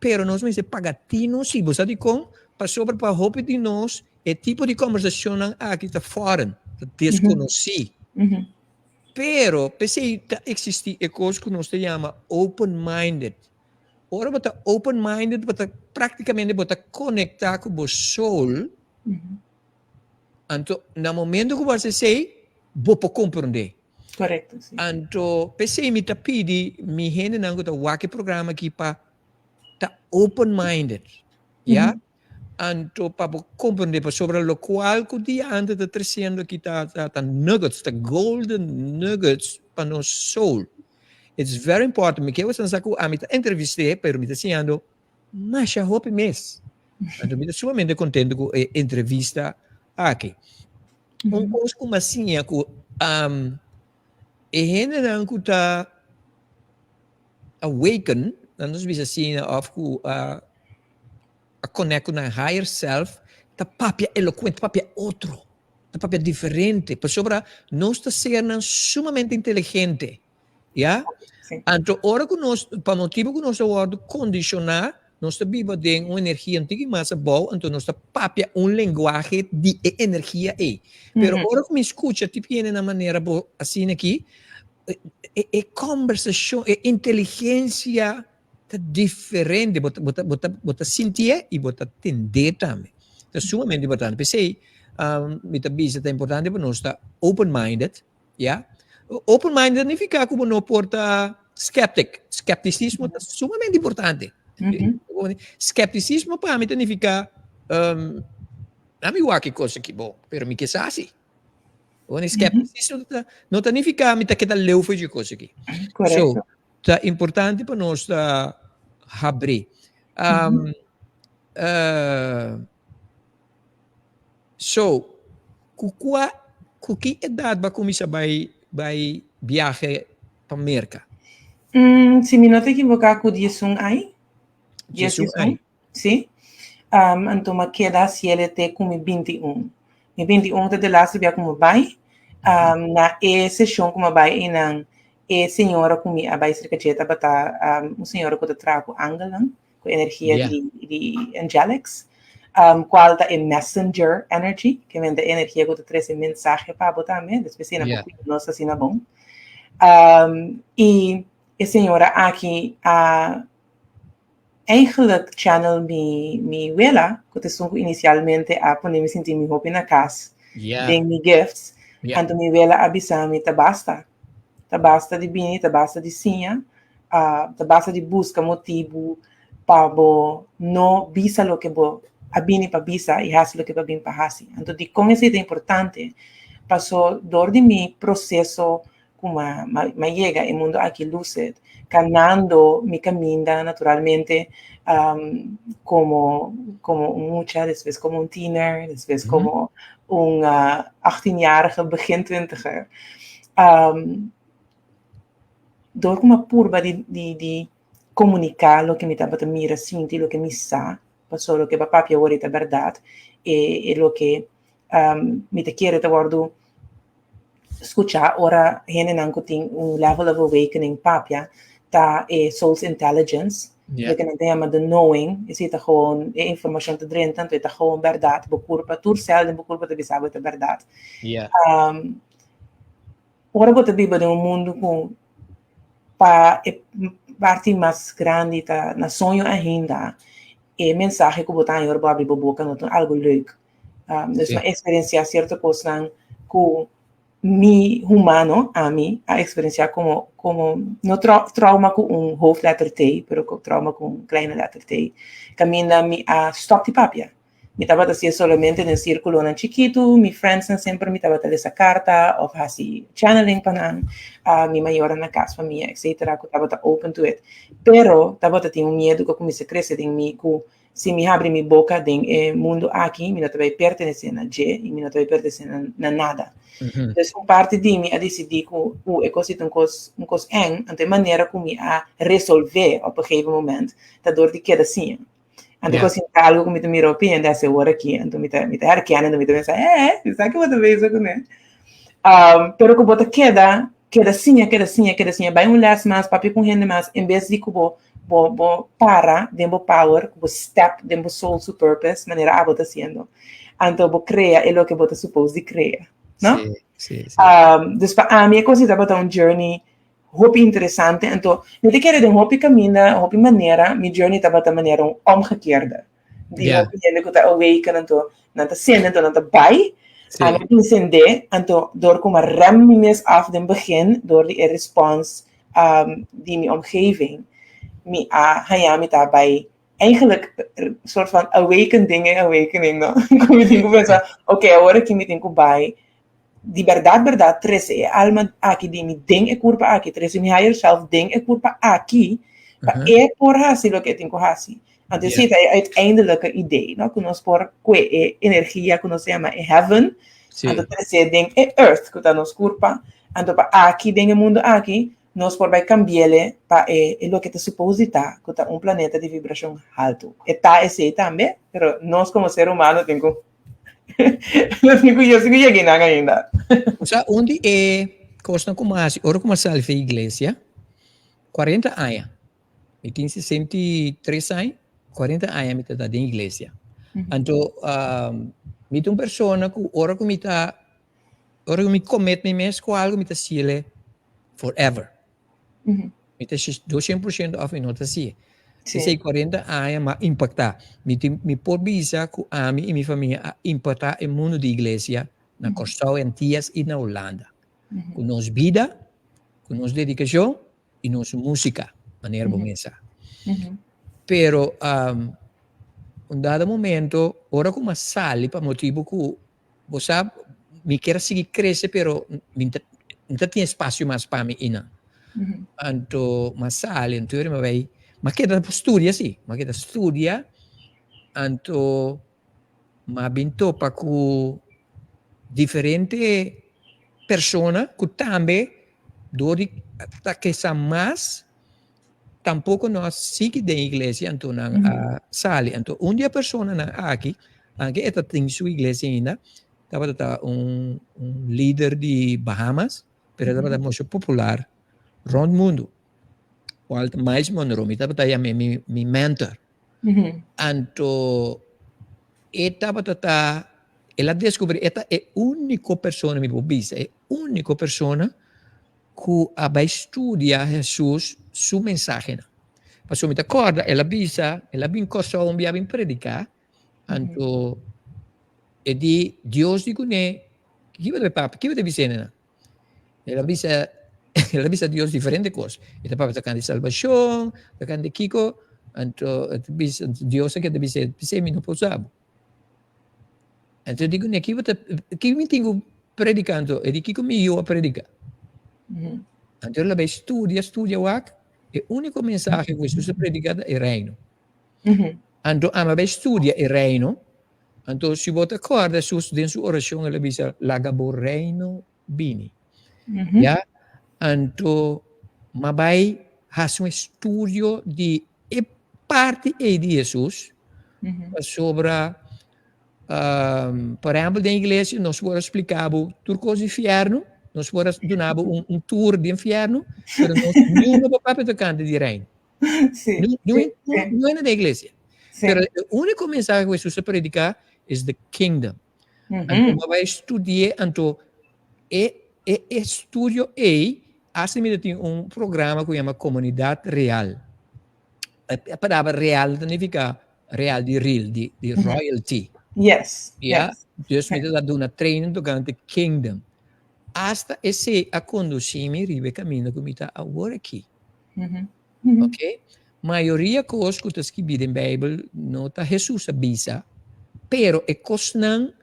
Pero nos mester paga tino si. Bo sa dikon? Pasobra pa hopi di nos e tipo di kombersashonnan aki ta foreign, ta deskonosí. Pero p'esei ta eksistí e kos ku nos ta yama open-minded. Ora bo ta open-minded bo ta praktikamente bo ta konektá ku bo soul. Anto na momento ku bo hasi esei bo por komprondé.
Correcto, sí.
Anto, p'esei mi ta pidi mi hendenan ku ta wak e programa aki pa ta open-minded, ya? Anto pa bo komprendé pasobra lokual ku Diante ta tresiendo aki ta ta ta nuggets, ta golden nuggets pa nos soul. It's very important. Mi ke boso sa ku ami ta entrevist'é, pero mi ta siñando masha hopi mes. Anto mi ta sumamente kontento ku e entrevista aki. Un kos ku mi a siña ku. E hendenan ku ta awaken, nan nos bisa asina, òf ku a a connect ku nan higher self, ta papia elocuente, ta papia otro, ta papia diferente, pasobra nos ta sernan sumamente inteligente, ya? Anto ora ku nos, pa motibu ku nos a wòrdu kondishoná, nos ta biba den un energia un tiki mas abou, anto nos ta papia un lenguahe di e energia ei. Pero ora ku mi skucha tipo hende na manera bo asina aki, e kombersashon, e inteligensia ta diferente, bo ta bo ta bo ta bo ta sintié i bo ta tendé tambe. Ta sumamente importante. P'esei mi ta bisa ta importante pa nos ta open minded. Ya. Open minded nifica cu bo no por ta skeptic. Skepticismo ta sumamente importante. Skepticismo pa mi ta nifica, na mi wak e cos aki bon, pero mi ke sa si. Bon, skepticismo no ta nifica mi ta keda leu for dje cos aki.
Correcto.
So, ta importante pa nos ta habri. So, ku kua, ku ki edat bo a kuminsá bai bai biahe pa Merka?
Si mi no ta ekivoká ku 11 ai.
11 ai.
Si. Anto mi a keda hasiel te ku mi 21. Mi 21 ta de laatste bia ku mi bai. Na e seshon ku mi a bai einan e señora ku mi a bai serka dje tabata un señora ku ta traha ku angelnan. Ku energia di di angelics, kual ta e messenger energy, ke men ta e energia ku ta trese mensahe pa bo tambe, despues asina bo kuida nos asina bon. I e señora aki a eigenlijk channel mi mi wela, ku ta esun ku inisialmente a pone mi sinti mi hopi na kas den mi gifts, anto mi wela a bisa mi ta basta, ta basta di bini, ta basta di siña, ta basta di buska motibu pa bo no bisa loke bo a bini pa bisa i hasi loke bo a bini pa hasi. Anto dikon esei ta importante? Paso dor di mi proseso ku m'a yega e mundu aki lucid, kanando mi kaminda naturalmente komo komo un mucha, despues komo un tiener, despues komo un achttienjarige, begin twintiger. Dor ku mi a purba di di di komuniká loke mi tabata mira, sinti, loke mi sa, pasobra loke bo a papia awor ei ta bèrdat, e e loke mi ta kere ta wòrdu skuchá ora hendenan ku tin un level of awakening papia, ta e soul's intelligence, loke nan ta yama the knowing, esei ta gewoon e informashon ta drenta, anto e ta gewoon bèrdat, bo kurpa, tur sèl den bo kurpa ta bisa bo e ta bèrdat. Ora bo ta biba den un mundu ku pa e parti mas grandi ta na soño ainda, e mensahe ku bo ta haña ora bo abri bo boka no ta algu leuk. Dus mi a eksperensiá sierto kosnan ku mi humano, ami, a eksperensiá komo komo no trauma ku un hoofdletter T, pero trauma ku un kleine letter T, kaminda mi a stòp di papia. Mi tabata hasié solamente den sírkulonan chikitu, mi friendsnan semper mi tabata lesa karta òf hasi channeling pa nan, mi mayornan na kas, famia etcetera ku tabata open to it. Pero tabata tin un miedu ku a kuminsá krese den mi ku si mi habri mi boka den e mundu aki mi no ta bai pertenesé na dje i mi no ta bai pertenesé na nada. Dus un parti di mi a disidí ku e kos ei ta un kos un kos eng, anto e manera ku mi a resolvé op een gegeven moment ta dor di keda siña. Anto yeah. Sinta algo ku mi ta mira op hende hasi awor aki, anto mi ta mi ta herkennen, anto mi ta pensa, eh, mi sa ke bo ta bezig kuné. Pero ku bo ta keda, keda siña, keda siña, keda siña, bai un les mas, papia ku hende mas, en bes di ku bo bo bo para den bo power, ku bo step den bo soul su purpose, manera abo ta hasiendo. Anto bo krea e loke bo ta supose di krea, no?
Sí, sí, sí.
Dus pa ami e kos tabata un journey hopi interesante. Anto, mi ta kere den hopi kaminda, hopi manera, mi journey tabata manera un omgekeerde. Di hopi hende ku ta awaken, anto nan ta sende, anto nan ta bai. Ami a bin sende, anto dor ku mi a rem mi mes af den begin, dor di e respons di mi omgeving, mi a haña mi ta bai eigenlijk soort van awaken den e awakening, no? Ku mi tin ku pensa, ok, awor aki mi tin ku bai di bèrdat bèrdat trese e alma aki di mi den e kurpa aki, trese mi higher self den e kurpa aki, pa e por hasi loke e tin ku hasi. Anto esei ta e uiteindelijke idee, no? Ku nos por kue e energia ku nos ta yama e heaven, anto trese den e earth ku ta nos kurpa. Anto pa aki den e mundu aki nos por bai kambi'ele pa e e loke ta supos di ta, ku ta un planeta di vibrashon haltu. E ta esei tambe, pero nos komo ser humano tin ku nos tin ku nos tin ku yega einan ainda.
Osea, un di e kosnan ku mi a hasi ora ku mi a sali for e iglesia, 40 aña, mi tin 63 aña, 40 aña mi ta ta den iglesia. Anto mi ta un persona ku ora ku mi ta Ora ku mi commit mi mes ku algu mi ta siele forever. Mi ta si 200% of mi no ta si'e.
Sí.
Esei 40 aña m'a impactá. Mi tin mi por bisa ku ami i mi famia a impactá e mundu di iglesia na Kòrsou, Antias i na Hulanda. Ku nos bida, ku nos dedikashon i nos músika, manera bo mesa. Pero un dado momento ora ku m'a sali pa motibu ku Bo sa, mi kier a sigui crece pero mi ta mi ta tin espacio mas pa mi einan. Anto m'a sali anto mi a bay m'a keda studia si, m'a keda studia anto m'a bin topa cu diferente persona cu tambe door di ta kesa mas Tampoco no a sigui den iglesia anto nan a sali. Anto un di e personanan aki, anke e ta tin su iglesia ainda, tabata ta un un lider di Bahamas, pero e tabata mucho popular rond mundo. Cual ta Myles Munroe, mi tabata yam'é mi mi mentor. Anto e tabata ta, el a descubri, e ta e unico persona, mi por bisa, e unico persona ku a bai studia Hesus su mensahenan. Pasobra mi ta kòrda el a bisa, el a bin Kòrsou un bia bin prediká, anto e di, Dios di kuné, kiko bo ta papia, kiko bo ta bisa hendenan? El a bisa, el a bisa Dios diferente kos. E ta papia tokante salbashon, tokante kiko, anto e ta bisa, Dios a keda bis'é, p'esei mi no por usa bo. Anto digo, ne, kiko ta, kiko mi tin ku prediká anto? E di, kiko mi yu a prediká? Anto el a bai studia, studia wak, e úniko mensahe ku Hesus a prediká ta e reino. Anto ami a bai studia e reino, anto si bo ta kòrda Hesus den su orashon el a bisa, laga bo reino bini. Ya, anto m'a bai hasi un estudio di e parti ei di Hesus, pasobra por ehempel den iglesia nos por a splika bo tur kos di fièrnu, nos por a duna bo un tour di infièrnu, pero nos niun no por papia tokante di reino. Niun hende den iglesia. Pero e úniko mensahe ku Hesus a prediká is the kingdom. Anto bo bai studi'é, anto e e estudio ei, hasta mi ta tin un programa ku yama Komunidat Real. E palabra real ta nifiká real di real, di di royalty. Ya, dus mi ta duna training tokante kingdom. Hasta esei a kondusí mi riba e kaminda ku mi ta awor aki. Ok, mayoria kos ku ta skibí den Beibel no ta Hesus a bisa, pero e kosnan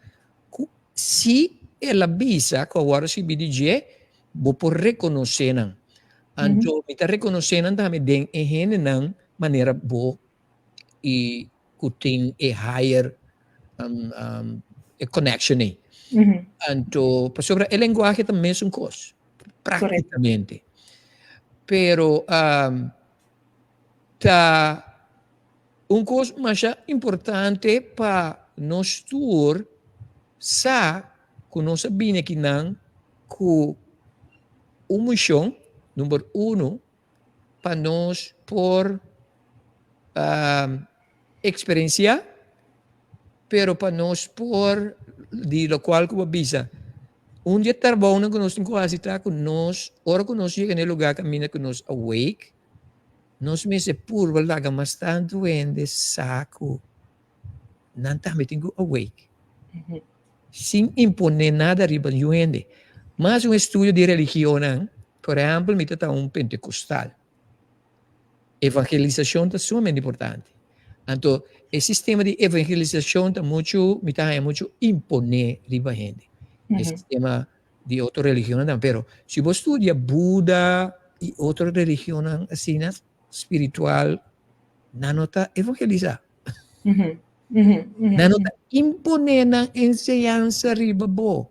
ku si el a bisa ku a wòrdu skibí di dje, bo por rekonosé nan. Anto mi ta rekonosé nan tambe den e hendenan manera bo i ku tin e higher e connection ei. Anto pasobra e lenguahe ta mesun kos práktikamente. Pero ta un kos masha importante pa nos tur sa ku nos a bini akinan ku un mishon, number uno, pa nos por eksperensiá, pero pa nos por, di lokual ku bo bisa, un di e trabounan ku nos tin ku hasi ta ku nos, ora ku nos yega na e lugá kaminda ku nos a wake, nos mester purba laga mas tantu hende sa ku nan tambe tin ku awake. Sin imponé nada riba niun hende. Mas un estudio di religionnan, por ehèmpel mi ta ta un pentekostal. Evangelisashon ta sumamente importante. Anto e sistema di evangelisashon ta muchu, mi ta haña muchu imponé riba hende. E sistema di otro religionnan tambe. Pero si bo studia Buda i otro religionnan asina spiritual, nan no ta evangelisá. Nan no ta imponé nan enseñansa riba bo.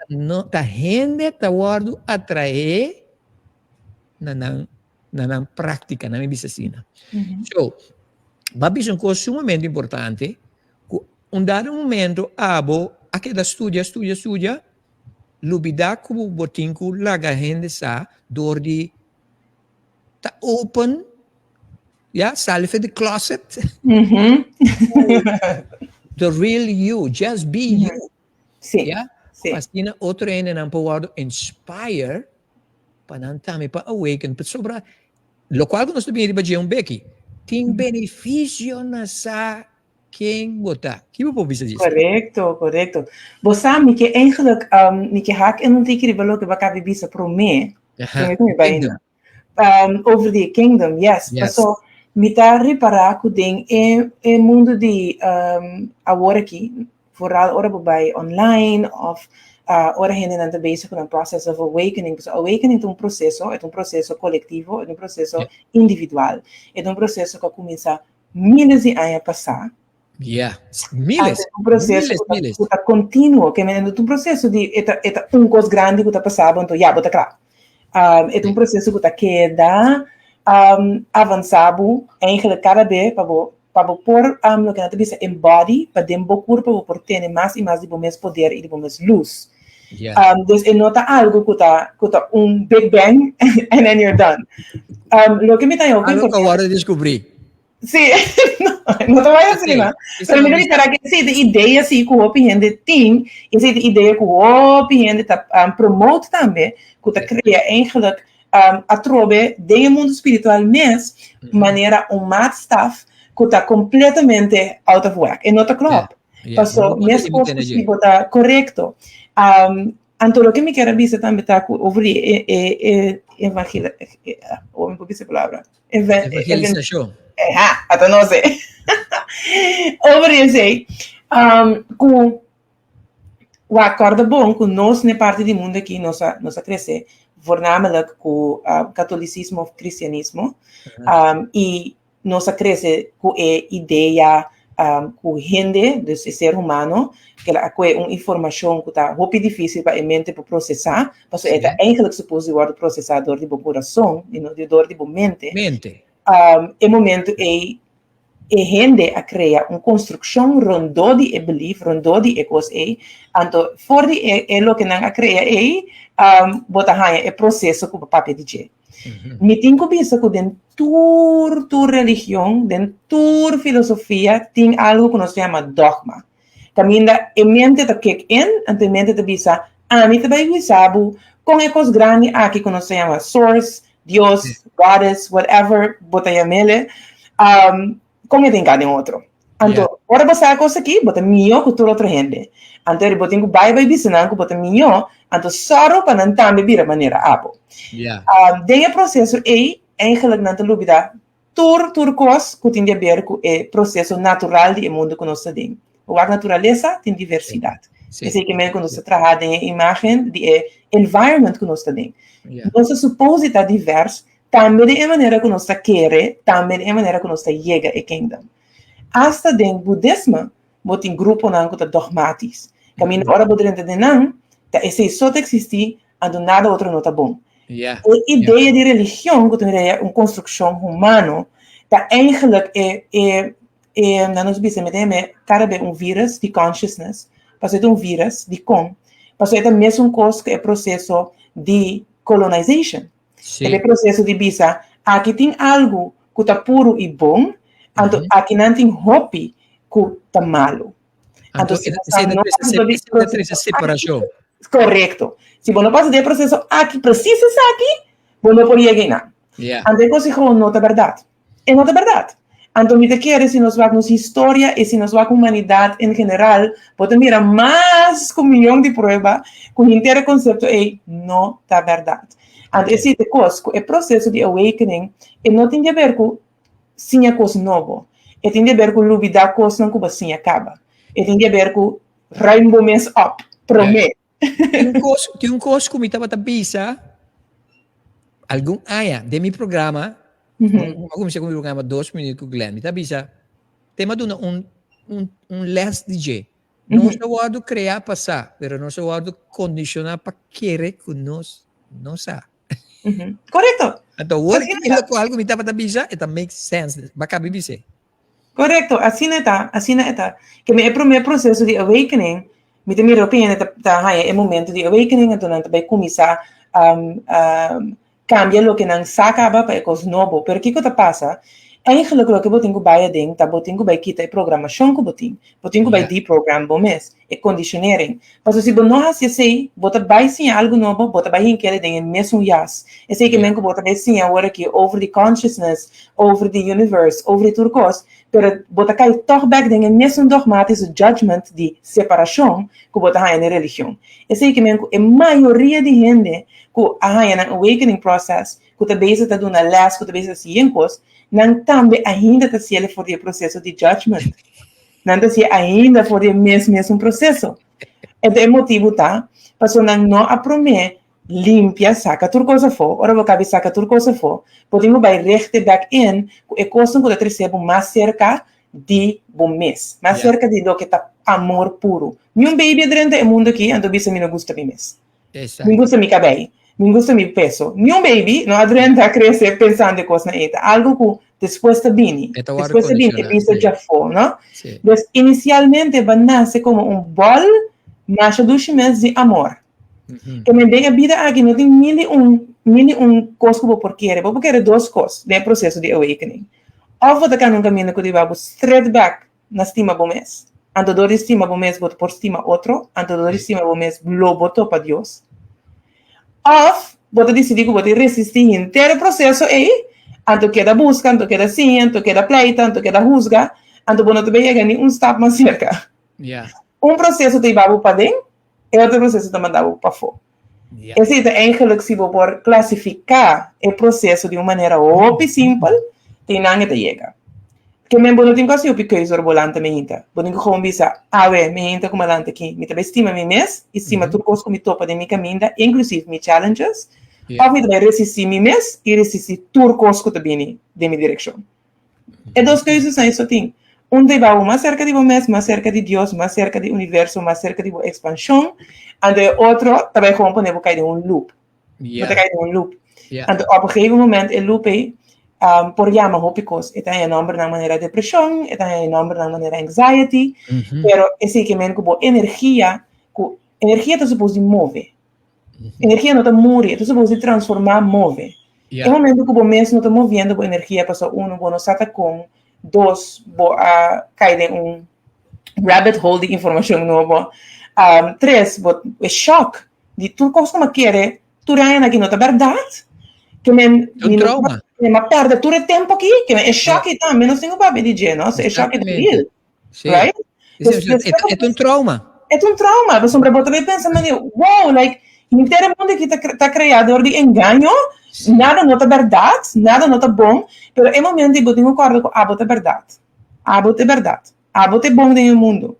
No, ta hende ta wòrdu atraé na nan na nan práktika, nan mi bisa asina. So, bo a bisa un kos sumamente importante, ku un dado momento abo a keda studia, studia, studia, lubidá ku bo tin ku laga hende sa dor di ta open, ya, sali for di closet. The real you, just be you.
Sí.
Ya? Asina otro hendenan por wòrdu inspire pa nan tambe pa awaken. Pasobra lokual ku nos ta bini riba dje un beki, tin benefisio na sa ken bo ta. Ki bo por bisa dje?
Korekto, korekto. Bo sa, mi ke eigenlijk, mi ke hak in un tiki riba loke bo a kaba di bisa promé. Promé ku mi bai
Kingdom.
Over di e kingdom, yes. Paso mi ta ripará ku den e e mundu di awor aki, vooral ora bo bai online òf ora hendenan ta bezig ku nan process of awakening, pasobra awakening ta un proseso, e ta un proseso kolektivo, e ta un proseso individual, e ta un proseso ku a kuminsá miles di aña pasá.
Yeah, miles,
Un proseso
miles, miles.
ku ta kontinuo, ke men ta un proseso di e ta e ta un kos grandi ku ta pasá bo, anto ya bo ta kla. E ta un proseso ku ta keda avansá bo eigenlijk kada be pa bo pa bo por loke nan ta bisa embody, pa den bo kurpa bo por tene mas i mas di bo mes poder i di bo mes lus. Dus e no ta algu ku ta ku ta un big bang and then you're done. Loke mi ta hopi
Algo ku awor a deskubrí.
Sí, no, no ta bai asina. Pero mi ta bisa que sí, de idea sí ku hopi hende tin, i sí de idea ku hopi hende ta promote tambe, ku ta krea eigenlijk atrobe den e mundo spiritual mes, manera un maatstaf ku ta completamente out of whack. E no ta klop. Paso, mes kos ku si bo ta korekto. Anto loke mi kier a bisa tambe ta ku over di e e e evangel oh mi por bisa e palabra
Evangelisashon.
Ha, ata no sé. Over di esei ku wak kòrda bon ku nos na e parti di mundu aki nos a nos a krese voornamelijk ku katolisismo òf kristianismo i Nos a krese ku e idea ku hende, dus e ser humano, kela a kue un informashon ku ta hopi difísil pa e mente por prosesá, pasobra e ta eigenlijk supos di wòrdu prosesá dor di bo kurason i no dor di bo mente.
Mente.
E momentu ei e hende a krea un konstrukshon rondó di e belief, rondó di e kos ei, anto for di e loke nan a krea ei bo ta haña e proseso ku bo papia di dje. Mi tin ku bisa ku den tur tur religion, den tur filosofia tin algu ku nos ta yama dogma. Kaminda e mente ta kick in, anto e mente ta bisa, ami ta bai bisa bo kon e kos grandi aki ku nos ta yama source, Dios, goddess, whatever bo ta yam'ele, kon e ta hinká den otro. Anto, ora bo sa e kos aki, bo ta mihó ku tur otro hende. Anto, eri bo tin ku bai bai bisa nan ku bo ta mihó, anto sòru pa nan tambe bira manera abo. Den e proseso ei, eigenlijk nan ta lubidá tur tur kos ku tin di aber ku e proseso natural di e mundu ku nos ta den. Bo wak naturalesa tin diversidat. Esei ke men ku nos ta traha den e imágen di e environment ku nos ta den. Nos ta supos di ta divers, Tambe den e manera ku nos ta kere, tambe den e manera ku nos ta yega e kingdom. Asta den budisme bo tin gruponan ku ta dogmatis. Kaminda ora bo drenta den nan, ta esei so ta eksistí, anto nada otro no ta bon. E idea di religion, ku ta un un konstrukshon humano, ta eigenlijk e e e nan nos bisa mi ta yam'é kada be un virus di consciousness, pasobra e ta un virus, dikon? Pasobra e ta mesun kos ku e proseso di colonization. E proseso di bisa, aki tin algu ku ta puru i bon, anto akinan tin hopi ku ta malu.
Anto si bo sa no pasa dor di e proseso aki,
korekto. Si bo no pasa di e proseso aki, presis esaki, bo no por yega einan. Anto e kos ei gewoon no ta bèrdat. E no ta bèrdat. Anto mi ta kere si nos wak nos historia i si nos wak humanidat en general, bo ta mira mas ku miyon di prueba ku henter e konsepto ei no ta bèrdat. Anto esei ta e kos, ku e proseso di awakening e no tin di aber ku siña kos nobo, e tin di aber ku lubidá kosnan ku bo a siña kaba. E tin di aber ku ruim bo mes op promé.
Tin un kos, tin un kos ku mi tabata bisa algun aña den mi programa, mi a kuminsá ku mi programa Dos Minuut ku Glenn, mi ta bisa, te mi a duna un, un, un lès di dje. Nos a wòrdu kreá pa sa, pero nos a wòrdu kondishoná pa kere ku nos no sa.
Korekto.
Anto awor ki lokual ku mi tabata bisa, e ta make sense. Bo a kaba di bis'é.
Korekto, asina e ta, asina e ta. Ke mi e promé proseso di awakening, mi ta mira hopi hende ta ta haña e momento di awakening, anto nan ta bai kuminsá kambia loke nan sa kaba pa e kos nobo. Pero kiko ta pasa? Eigenlijk loke bo tin ku bai aden ta bo tin ku bai kita e programashon ku bo tin. Bo tin ku bai deprogram bo mes, e conditionering. Pasobra si bo no hasi esei, bo ta bai siña algu nobo, bo ta bai hink'el den e mesun jas. Esei ke men ku bo ta bai siña awor aki over di consciousness, over di universe, over di tur kos, pero bo ta kai tòg bèk den e mesun dogmatische judgment di separashon ku bo ta haña den religion. Esei ke men ku e mayoria di hende ku a haña nan awakening process, ku ta bezig ta duna lès, ku ta bezig ta siña kos, nan tambe ainda ta siel for di e proseso di judgment. Nan ta siel ainda for di e mes mesun proseso. Enton e motibu ta pasobra nan no a promé limpia, saka tur kos afó. Ora bo kabi saka tur kos afó, bo tin ku bai rechte bèk in ku e kosnan ku ta trese bo mas serka di bo mes, mas serka di loke ta amor puru. Niun baby a drenta e mundu aki anto bisa mi no gusta mi mes. Mi gusta mi kabei, mi gusta mi peso. Niun baby no a drenta a krese pensando e kosnan ei. Ta algu ku despues ta bini. Despues ta bini e bista djafó, no? Dus inisialmente bo a nase komo un bòl masha dushi mes di amor. Ke men den e bida aki no tin mil i un, mil i un kos ku bo por kere. Bo por kere dos kos den e proseso di awakening. Òf bo ta kana un kaminda ku ta hiba bo stret bèk na stima bo mes. Anto dor di stima bo mes bo ta por stima otro, anto dor di stima bo mes lo bo topa Dios. Òf bo ta disidí ku bo ta resistí henter e proseso ei, anto keda buska, anto keda siña, anto keda pleita, anto keda husga, anto bo no ta bin yega ni un stap mas serka. Un proseso ta hiba bo paden, e otro proseso ta manda bo pafó. Esei ta eigenlijk si bo por klasifiká e proseso di un manera hopi simpel, te nan e ta yega. Ke men bo no tin ku hasi hopi keuze ora bo lanta meinta. Bo tin ku gewoon bisa, Awe, mi henta ku mi a lanta aki, mi ta bai stima mi mes i stima tur kos ku mi topa den mi kaminda, inklusief mi challenges, òf mi ta bai resistí mi mes i resistí tur kos ku ta bini den mi direkshon. E dos keuzesnan eso tin. Un ta hiba bo mas serka di bo mes, mas serka di Dios, mas serka di universo, mas serka di bo ekspanshon. Anto e otro ta bai gewoon pone bo kai den un loop. Bo ta kai den un loop. Anto op un gegeven moment e loop ei por yama hopi kos. E ta haña nòmbernan manera depreshon, e ta haña nòmbernan manera anxiety, pero esei ke men ku bo energia, ku energia ta supos di move. Energia no ta muri, e ta supos di transformá, move. E momento ku bo mes no ta moviendo bo energia pasobra uno bo no sa ta kon, dos bo a kai den un rabbit hole di informashon nobo, tres bo e shock di tur kos ku mi a kere tur e añanan aki no ta bèrdat, ke men
Un trauma.
mi a pèrdè tur e tempu aki, ke men e shock ei tambe nos tin ku papia di dje no, e shock ei ta real.
Right? E ta un trauma.
E ta un trauma, pasobra bo ta bay pensa mane, wow, like, henter e mundo aki ta crea door di engaño, nada no ta berdad, nada no ta bon, pero e momento ei bo tin cu corda cu abo ta berdad, abo ta e berdad, abo ta e bon den e mundo,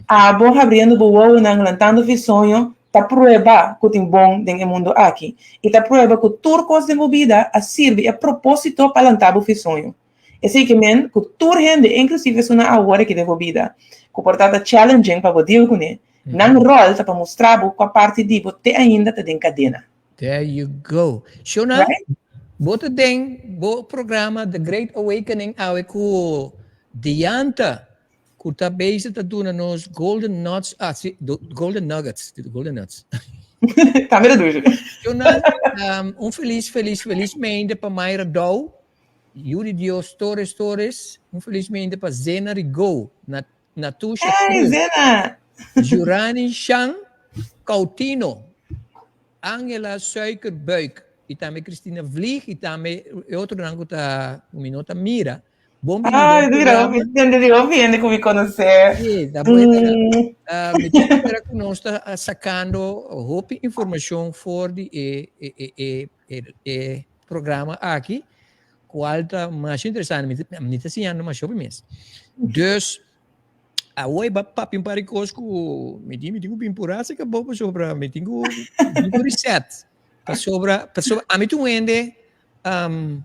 abo habriendo bo wowonan, lantando fi soño, ta prueba cu tin bon den e mundo aki, y ta prueba cu tur cos den bo bida a sirbi e proposito pa lanta bo fi soño. Esei ke men ku tur hende, inklusive esunnan awor aki den bo bida, ku por ta ta challenging pa bo deal kuné, nan ròl ta pa mustra bo kua parti di bo te ainda ta den kadena.
There you go. Shona, bo ta den bo programa The Great Awakening awe ku Diantha, ku ta bezig ta duna nos golden nuts, ah si, golden nuggets, golden nuts.
Tambe ta dushi.
Shona, un felis, felis, felis meinde pa Mayra Dow. Yu di Dios Torres Torres, un felis mente pa Zena Rigaud, Natusha
Hey,
Cruz,
Zena!
Jurani Shan Cautino, Angela Suikerbuik y tambe Christina Vlieg y tambe e otronan cu ta cu mi no ta mira. Bon bini
Ay,
den
mira,
programa.
hopi hende di hopi hende cu mi conoce.
Sí, ta buena. Mi ta spera cu nos ta sacando hopi informacion for di e e e e e e programa aki, cual ta masha interesante. Mi ta siñando masha hopi mes. Dus, awor ba papia un par di cos cu mi di, mi tin cu bin pura acerca bo pasobra mi tin cu, mi tin cu reset. Pasobra, pasobra ami ta un hende, um,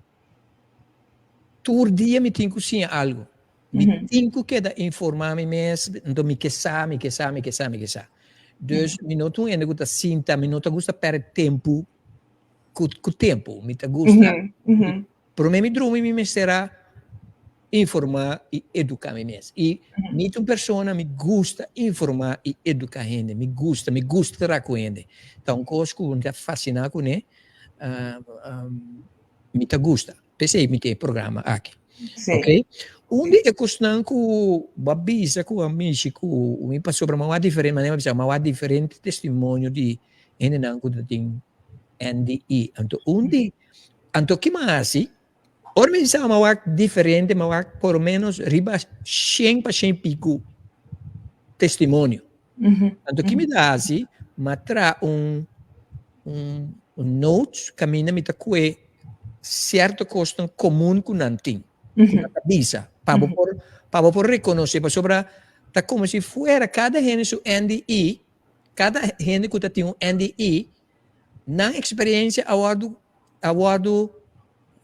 tur dia mi tin cu siña algo. Mi tin ku keda informá mi mes, anto mi ke sa, mi ke sa, mi ke sa, mi ke sa. Dus mi no ta un hende ku ta sinta, mi no ta gusta pèrdè tempu ku ku tempu. Mi ta gusta, promé mi drumi mi mester a informá i eduká mi mes. I mi ta un persona, mi gusta informá i eduká hende. Mi gusta, mi gusta traha ku hende. Ta un kos ku mi ta fasiná kuné, mi ta gusta. P'esei mi tin e programa aki.
Sí.
Ok? Un di e kosnan ku bo a bisa ku a mishi ku mi pasobra mi a wak diferente manera mi a bisa mi a wak diferente testimonio di hendenan ku ta tin NDE. Anto un di anto ki mi a hasi ora mi bisa mi a wak diferente mi a wak por lo menos riba shen pa shen piku testimonio. Anto ki mi ta hasi mi a traha un un un notes kaminda mi ta kue sierto kosnan komun ku nan tin, ku nan ta bisa, pa bo por pa bo por rekonosé pasobra ta komo si fuera kada hende su NDE, kada hende ku ta tin un NDE, nan eksperensia a wòrdu a wòrdu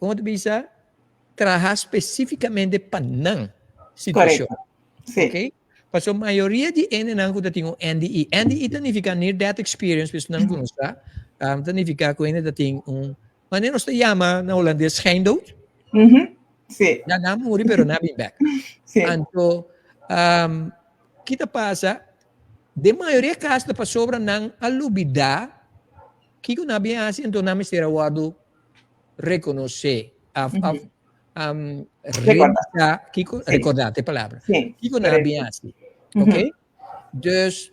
komo ta bisa traha spesífikamente pa nan situashon.
Korekto, si.
Oké? Pasobra mayoria di hendenan ku ta tin un NDE, NDE ta nifiká Near Death Experience, pa esnan ku no sa, ta nifiká ku hende ta tin un, manera nos ta yama na hulandes schijndood.
Si.
Nan a muri pero nan a bin bèk.
Si.
Anto, ki ta pasa? Den mayoria kaso ta pasobra nan a lubidá kiko nan a bin hasi, anto nan mester a wòrdu rekonosé òf òf
Recordá.
Revisá kiko,
Sí.
recordá ta e palabra.
Sí,
Kiko nan a
correcto.
bin hasi. Ok? Dus,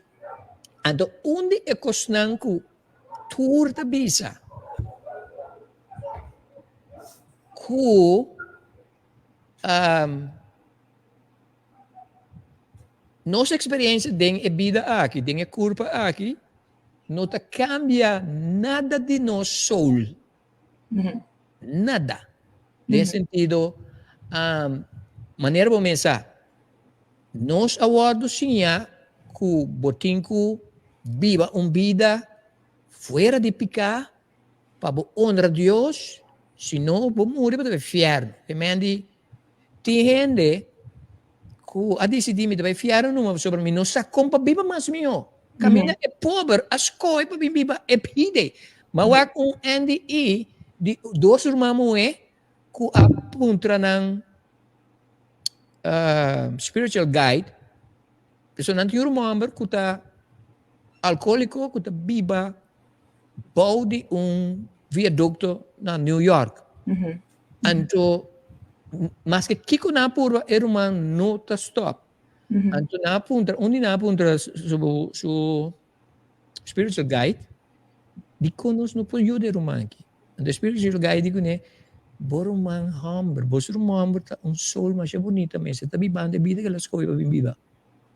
anto un di e kosnan ku tur ta bisa ku nos eksperensia den e bida aki, den e kurpa aki, no ta kambia nada di nos soul. Nada. Den sentido, manera bo mes sa, nos a wòrdu siñá ku bo tin ku biba un bida fuera di piká pa bo honra Dios, si no bo muri bo ta bai fièrnu. Te men di tin hende ku a disidí mi ta bai fièrnu numa pasobra mi no sa kon pa biba mas mihó. Kaminda e pober a skohe pa bin biba e bida. Ma wak un NDE di dos ruman muhé ku a puntra nan spiritual guide, pasobra nan tin un ruman hòmber ku ta alkohóliko ku ta biba bou di un viadukto na New York. Anto maske kiko nan a purba e ruman no ta stòp. Anto nan a puntra, un di nan a puntra su su spiritual guide, dikon nos no por yuda e ruman aki? Anto e spiritual guide di kuné, bo ruman hòmber, bo su ruman hòmber ta un soul masha bunita mes, e ta bibando e bida ku el a skohe pa bin biba.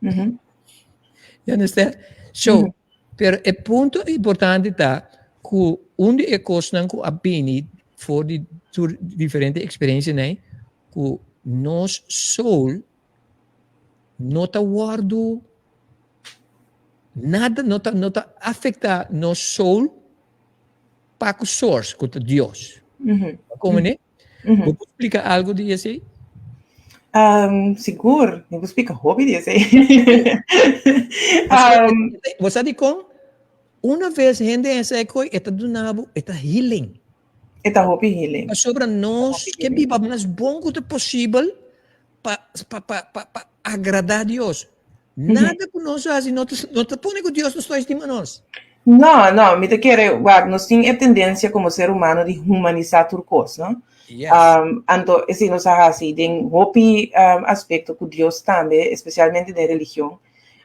You understand? So, Pero e punto importante ta ku un di e kosnan ku a bini for di tur diferente eksperensianan ku nos soul no ta wòrdu nada no ta no ta afektá nos soul pa ku source ku ta Dios. Komo ne? Bo por splika algu di esei?
Sigur, mi por splika hopi di esei.
Bo sa dikon? Una ves hende hasi e koi, e ta duna bo, e ta healing.
E ta hopi healing.
Pasobra nos ke biba mas bon ku ta posibel pa pa pa pa pa agradá Dios. Nada ku nos hasi no ta no ta pone ku Dios no sta estima nos.
No, no, mi ta kere, wak, nos tin e tendensia komo ser humano di humanisá tur kos, no?
Yes.
Anto esei nos a hasi den hopi aspekto ku Dios tambe, espesialmente den religion.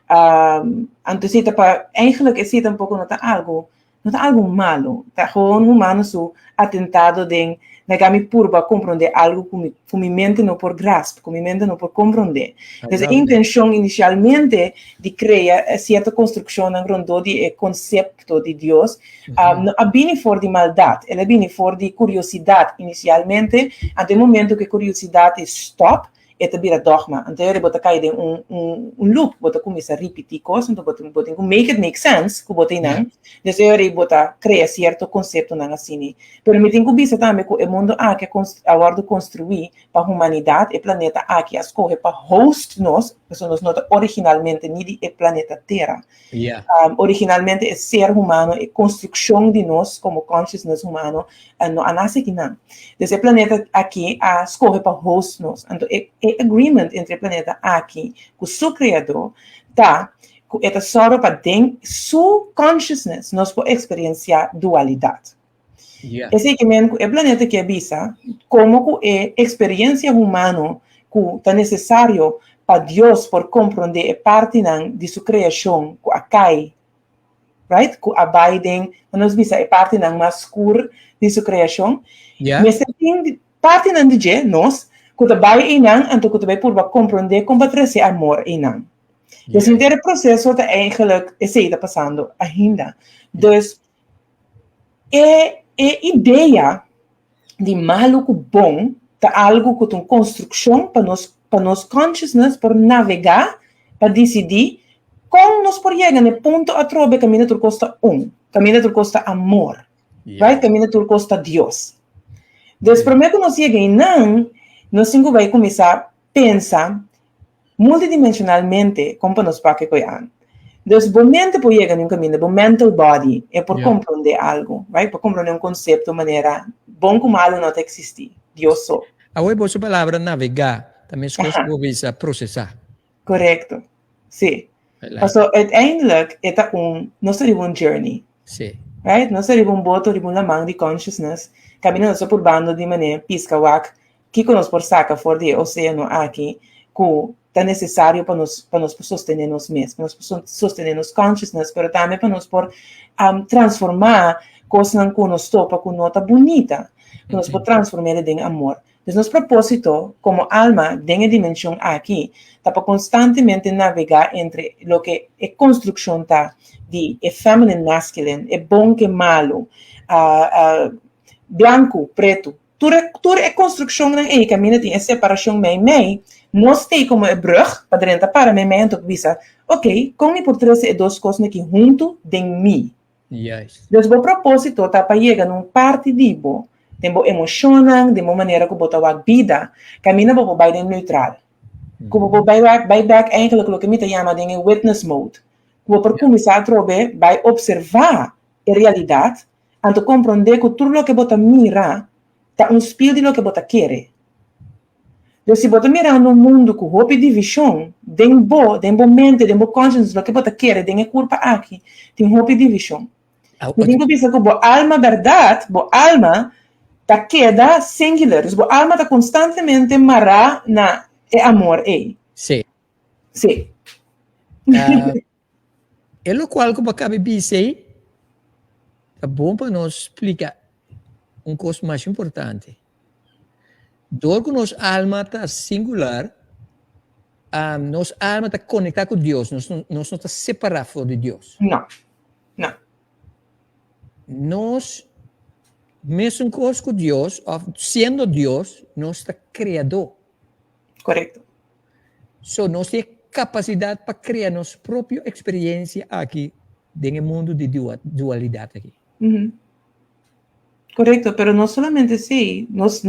Anto esei ta pa, eigenlijk esei tampoko no ta algu No ta algu malu, ta gewoon humano su atentado den laga mi purba komprondé algu ku mi ku mi mente no por grasp, ku mi mente no por komprondé. Dus e intenshon inisialmente di krea sierto konstrukshonnan rondó di e konsepto di Dios no a bini for di maldat, el a bini for di kuriosidat inisialmente, anto e momento ku e kuriosidat e stòp, E ta bira dogma. Anto bo ta kai den un loop, bo ta kuminsá ripití kos, anto bo tin ku make it make sense ku bo tin nan. Dus ei bo ta krea sierto konseptonan asina. Pero mi tin ku bisa tambe ku e mundu aki a wòrdu konstruí pa humanidat, e planeta aki a skohe pa host nos, pasobra nos no ta originalmente ni di e planeta Tera. Originalmente e ser humano, e konstrukshon di nos komo consciousness humano, no a nase akinan. Dus e planeta aki a skohe pa host nos. Anto e agreement entre e planeta aki ku su kreadó ta ku e ta sòru pa den su consciousness nos por eksperensiá dualidat. Esei ke men ku e planeta ke bisa komo ku e eksperensia humano ku ta nesesario pa Dios por komprondé e partinan di su kreashon ku a kai, right? Ku a bai den, nos bisa, e partinan mas skur di su kreashon. Mester tin partinan di dje, nos, ku ta bai einan, anto ku ta bai purba komprondé kon pa trese amor einan. Dus henter e proseso ta eigenlijk esei ta pasando ainda. Dus e idea di malu ku bon ta algu ku ta un konstrukshon pa nos consciousness por navegá, pa disidí kon nos por yega na e punto atrobe kaminda tur kos ta un, kaminda tur kos ta amor, right? Kaminda tur kos ta Dios. Dus promé ku nos yega einan, nos tin ku bai kuminsá pensa multidimensionalmente kon pa nos pak e koi aan. Dus bo mente por yega na un kaminda, bo mental body e por komprondé algu, right? Por komprondé un konsepto manera bon ku malu no ta eksistí, Dios so.
Awor bo palabra navegá, tambe skos bo bisa prosesá.
Korekto. Sí. So uiteindelijk e ta nos ta riba un journey. Right? Nos ta riba un boto, riba un laman di consciousness. Kaminda nos ta purbando di manera piska wak kiko nos por saka for di e oséano aki ku ta nesesario pa nos por sostené nos mes, pa nos por sostené nos consciousness, pero tambe pa nos por transformá kosnan ku nos topa ku no ta bunita, ku nos por transformá den amor. Dus nos propósito komo alma den e dimenshon aki ta pa konstantemente navegá entre loke e konstrukshon ta di e feminine masculine, e bon ku malu, blanku, pretu. Tur e konstrukshonnan ei kaminda tin e separashon mei mei, nos ta komo e brug pa drenta para mei mei, anto bisa, ok, kon mi por trese e dos kosnan aki huntu den mi? Dus bo propósito ta pa yega na un parti di bo, den bo emoshonnan, den bo manera ku bo ta wak bida, kaminda bo por bai den neutral. Ku bo por bai back, bai back eigenlijk loke mi ta yama den e witness mode. Ku bo por kuminsá atrobe bai opservá e realidat, anto komprondé ku tur loke bo ta mira ta un spiel di loke bo ta kere. Dus si bo ta mirando un mundu ku hopi divishon, den bo mente, den bo consciousness, loke bo ta kere, den e kurpa aki, tin hopi divishon. Mi tin ku bisa ku bo alma bèrdat, bo alma ta keda singular. Dus bo alma ta konstantemente mará na e amor ei. Sí.
E lokual ku bo a kaba di bisa ei, ta bon pa nos splika un kos mas importante. Dor ku nos alma ta singular, nos alma ta konektá ku Dios, nos no ta separá for di Dios.
No. No.
Nos, mesun kos ku Dios, òf siendo Dios, nos ta kreadó. So, nos tin kapasidat pa krea nos propio eksperensia aki den e mundu di dualidat aki.
Korekto, pero no solamente esei, nos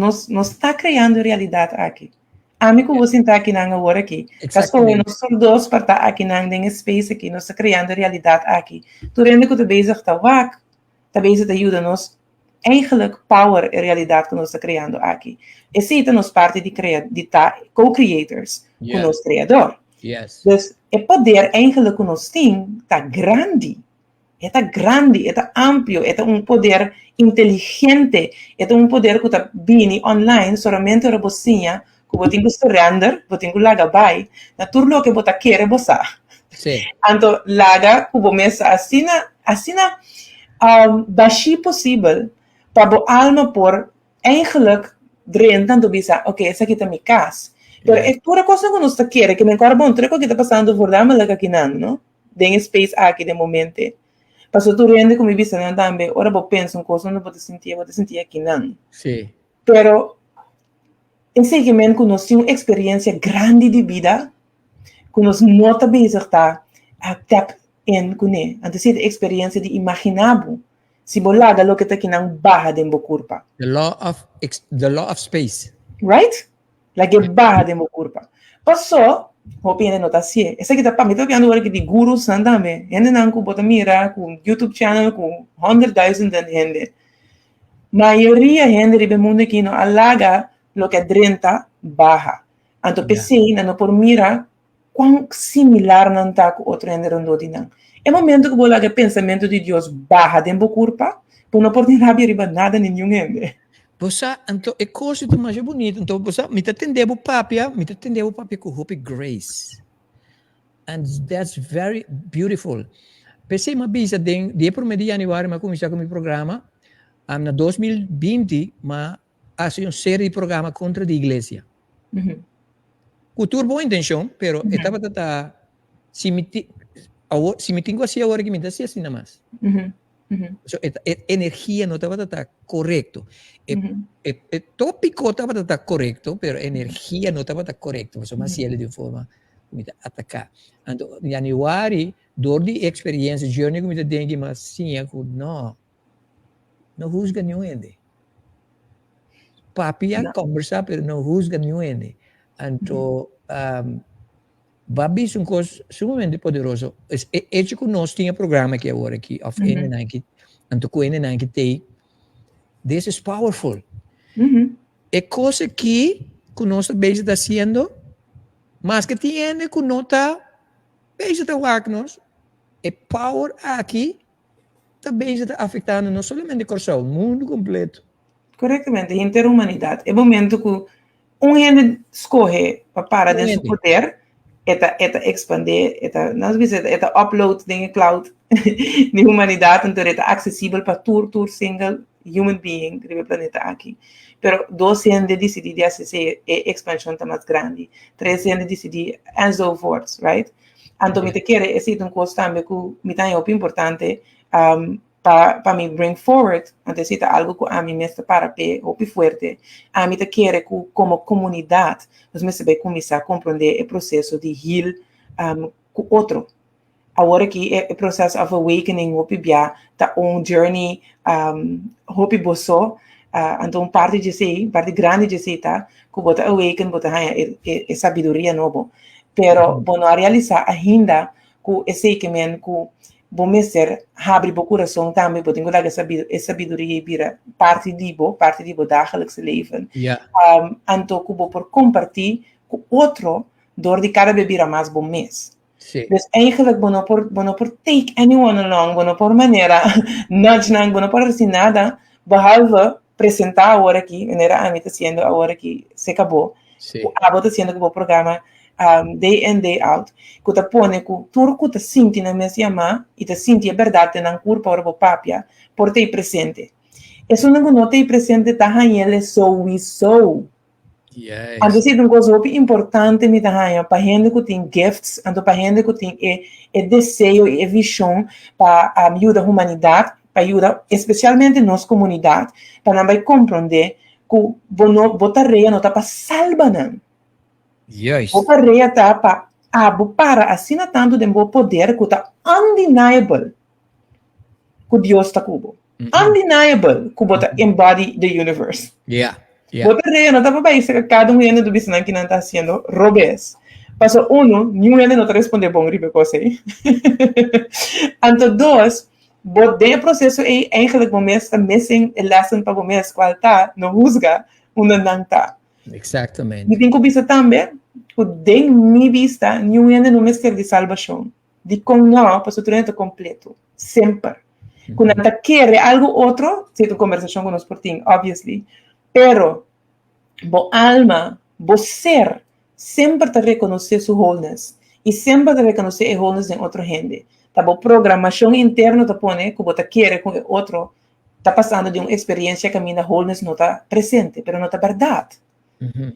ta kreando realidat aki. Ami ku bo sintá akinan awor aki. Pasobra nos tur dos pa ta akinan den space aki, nos ta kreando realidat aki. Tur hende ku ta bezig ta wak, ta bezig ta yuda nos eigenlijk power e realidat ku nos ta kreando aki. Esei ta nos parti di krea, di ta co-creators ku nos kreador. Dus e poder eigenlijk ku nos tin ta grandi. E ta grandi, e ta amplio, e ta un poder inteligente, e ta un poder ku ta bini online solamente ora bo siña ku bo tin ku surrender, bo tin ku laga bai, na tur loke bo ta kere bo sa. Anto laga ku bo mes asina, asina bashí posibel pa bo alma por eigenlijk drenta anto bisa, ok, esaki ta mi kas. Pero e tur kos ku nos ta kere, ke men kòrda bon, tur kos ku ta pasando voornamelijk akinan, no? Den space aki den momento. Paso tur hende ku mi bisa nan tambe, ora bo pensa un kos, no bo ta sinti, bo ta sinti akinan. Pero Esei ke men ku nos tin un eksperensia grandi di bida ku nos no ta bezig ta tap in kuné. Anto esei ta eksperensia di imaginá bo si bo laga loke ta kinan baha den bo kurpa.
The law of space.
Right? Lag'é baha den bo kurpa. Pasó, hopi hende no ta hasié. Esaki ta pa mi ta papiando ora aki di gurusnan tambe. Hendenan ku bo ta mira ku YouTube channel ku honderdduizenden hende. Mayoria hende riba e mundu aki no a laga loke a drenta baha. Anto p'esei nan no por mira kuan similar nan ta ku otro hende rondó di nan. E momento ku bo laga e pensamentu di Dios baha den bo kurpa, bo no por tin rabia riba nada ni niun hende.
Bo sa, anto e kos ta masha bunita. Anto bo sa, mi ta tende bo papia, mi ta tende bo papia ku hopi grace. And that's very beautiful. P'esei mi a bisa den di e promé di yanüari mi a kuminsá ku mi programa, na 2020 mi a hasi un serie di programa kontra di iglesia. Ku tur bon intenshon, pero e tabata ta si mi ti awor si mi tin ku hasi awor aki mi ta hasi asina mas. So e e energia no tabata ta korekto. E e e topiko tabata ta korekto, pero energia no tabata korekto, pasobra mi a hasiel di un forma ku mi ta ataká. Anto yanüari dor di e eksperensia journey ku mi ta den aki mi a siña ku no, no husga niun hende. Papia, kombersá, pero no husga niun hende. Anto Bo a bisa un kos sumamente poderoso. Es e hecho ku nos tin e programa aki awor aki, òf hendenan aki, anto ku hendenan aki t'ei, this is powerful. E kos aki ku nos ta bezig ta hasiendo, maske tin hende ku no ta bezig ta wak nos, e power aki ta bezig ta afektando no solamente Kòrsou, mundu kompleto.
Korektamente, henter humanidat. E momento ku un hende skohe pa para den su poder, e ta e ta ekspandé, e ta nos bisa e ta upload den e cloud di humanidat, anto e ta aksesibel pa tur tur single human being riba e planeta aki. Pero dos hende disidí di hasi esei, e ekspanshon ta mas grandi. Tres hende disidí, enzovoorts, right? Anto mi ta kere esei ta un kos tambe ku mi ta haña hopi importante pa pa mi bring forward, anto esei ta algu ku ami mes ta para p'e hopi fuerte. Ami ta kere ku komo komunidat nos mester bai kuminsá komprondé e proseso di heal ku otro. Awor aki e process of awakening hopi bia ta un journey hopi bo so, anto un parti di esei, un parti grandi di esei ta ku bo ta awaken, bo ta haña e sabiduria nobo. Pero bo no a realisá ainda ku esei ke men ku bo mester habri bo kurason tambe, bo tin ku laga e sabiduria ei bira parti di bo, parti di bo dagelijkse leven. Anto ku bo por kompartí ku otro dor di kada be bira mas bo mes. Dus eigenlijk bo no por, bo no por take anyone along, bo no por manera nudge nan, bo no por hasi nada behalve presentá awor aki, manera ami ta hasiendo awor aki, se kabó, ku abo ta hasiendo ku bo programa day in day out, ku ta pone ku tur ku ta sinti nan mes yamá i ta sinti e bèrdat den nan kurpa ora bo papia, por ta ei presente. Esunnan ku no ta ei presente ta hañ'el e souwisou. Anto si ta un kos hopi importante mi ta haña pa hende ku tin gifts, anto pa hende ku tin e e deseo i e vishon pa yuda humanidat, pa yuda espesialmente nos komunidat, pa nan bai komprondé ku bo no bo tarea no ta pa salba nan. Bo tarea ta pa abo para asina tantu den bo poder ku ta undeniable ku Dios ta ku bo. Undeniable ku bo ta embody the universe. Bo tarea no ta pa bai saka kada un hende ta bisa nan ki nan ta hasiendo robes. Paso uno, niun hende no ta responde bon riba e kos ei. Anto dos, bo den e proseso ei eigenlijk bo mes ta missing e lesson pa bo mes kual ta no husga unda nan ta.
Exactamente.
Mi tin ku bisa tambe ku den mi bista niun hende no mester di salbashon. Dikon no? Pasobra tur hende ta kompleto. Semper. Ku nan ta kere algu otro, esei ta un kombersashon ku nos por tin, obviously. Pero bo alma, bo ser, semper ta rekonosé su wholeness i semper ta rekonosé e wholeness den otro hende. Ta bo programashon interno ta pone ku bo ta kere ku e otro ta pasando den un eksperensia kaminda wholeness no ta presente, pero no ta bèrdat.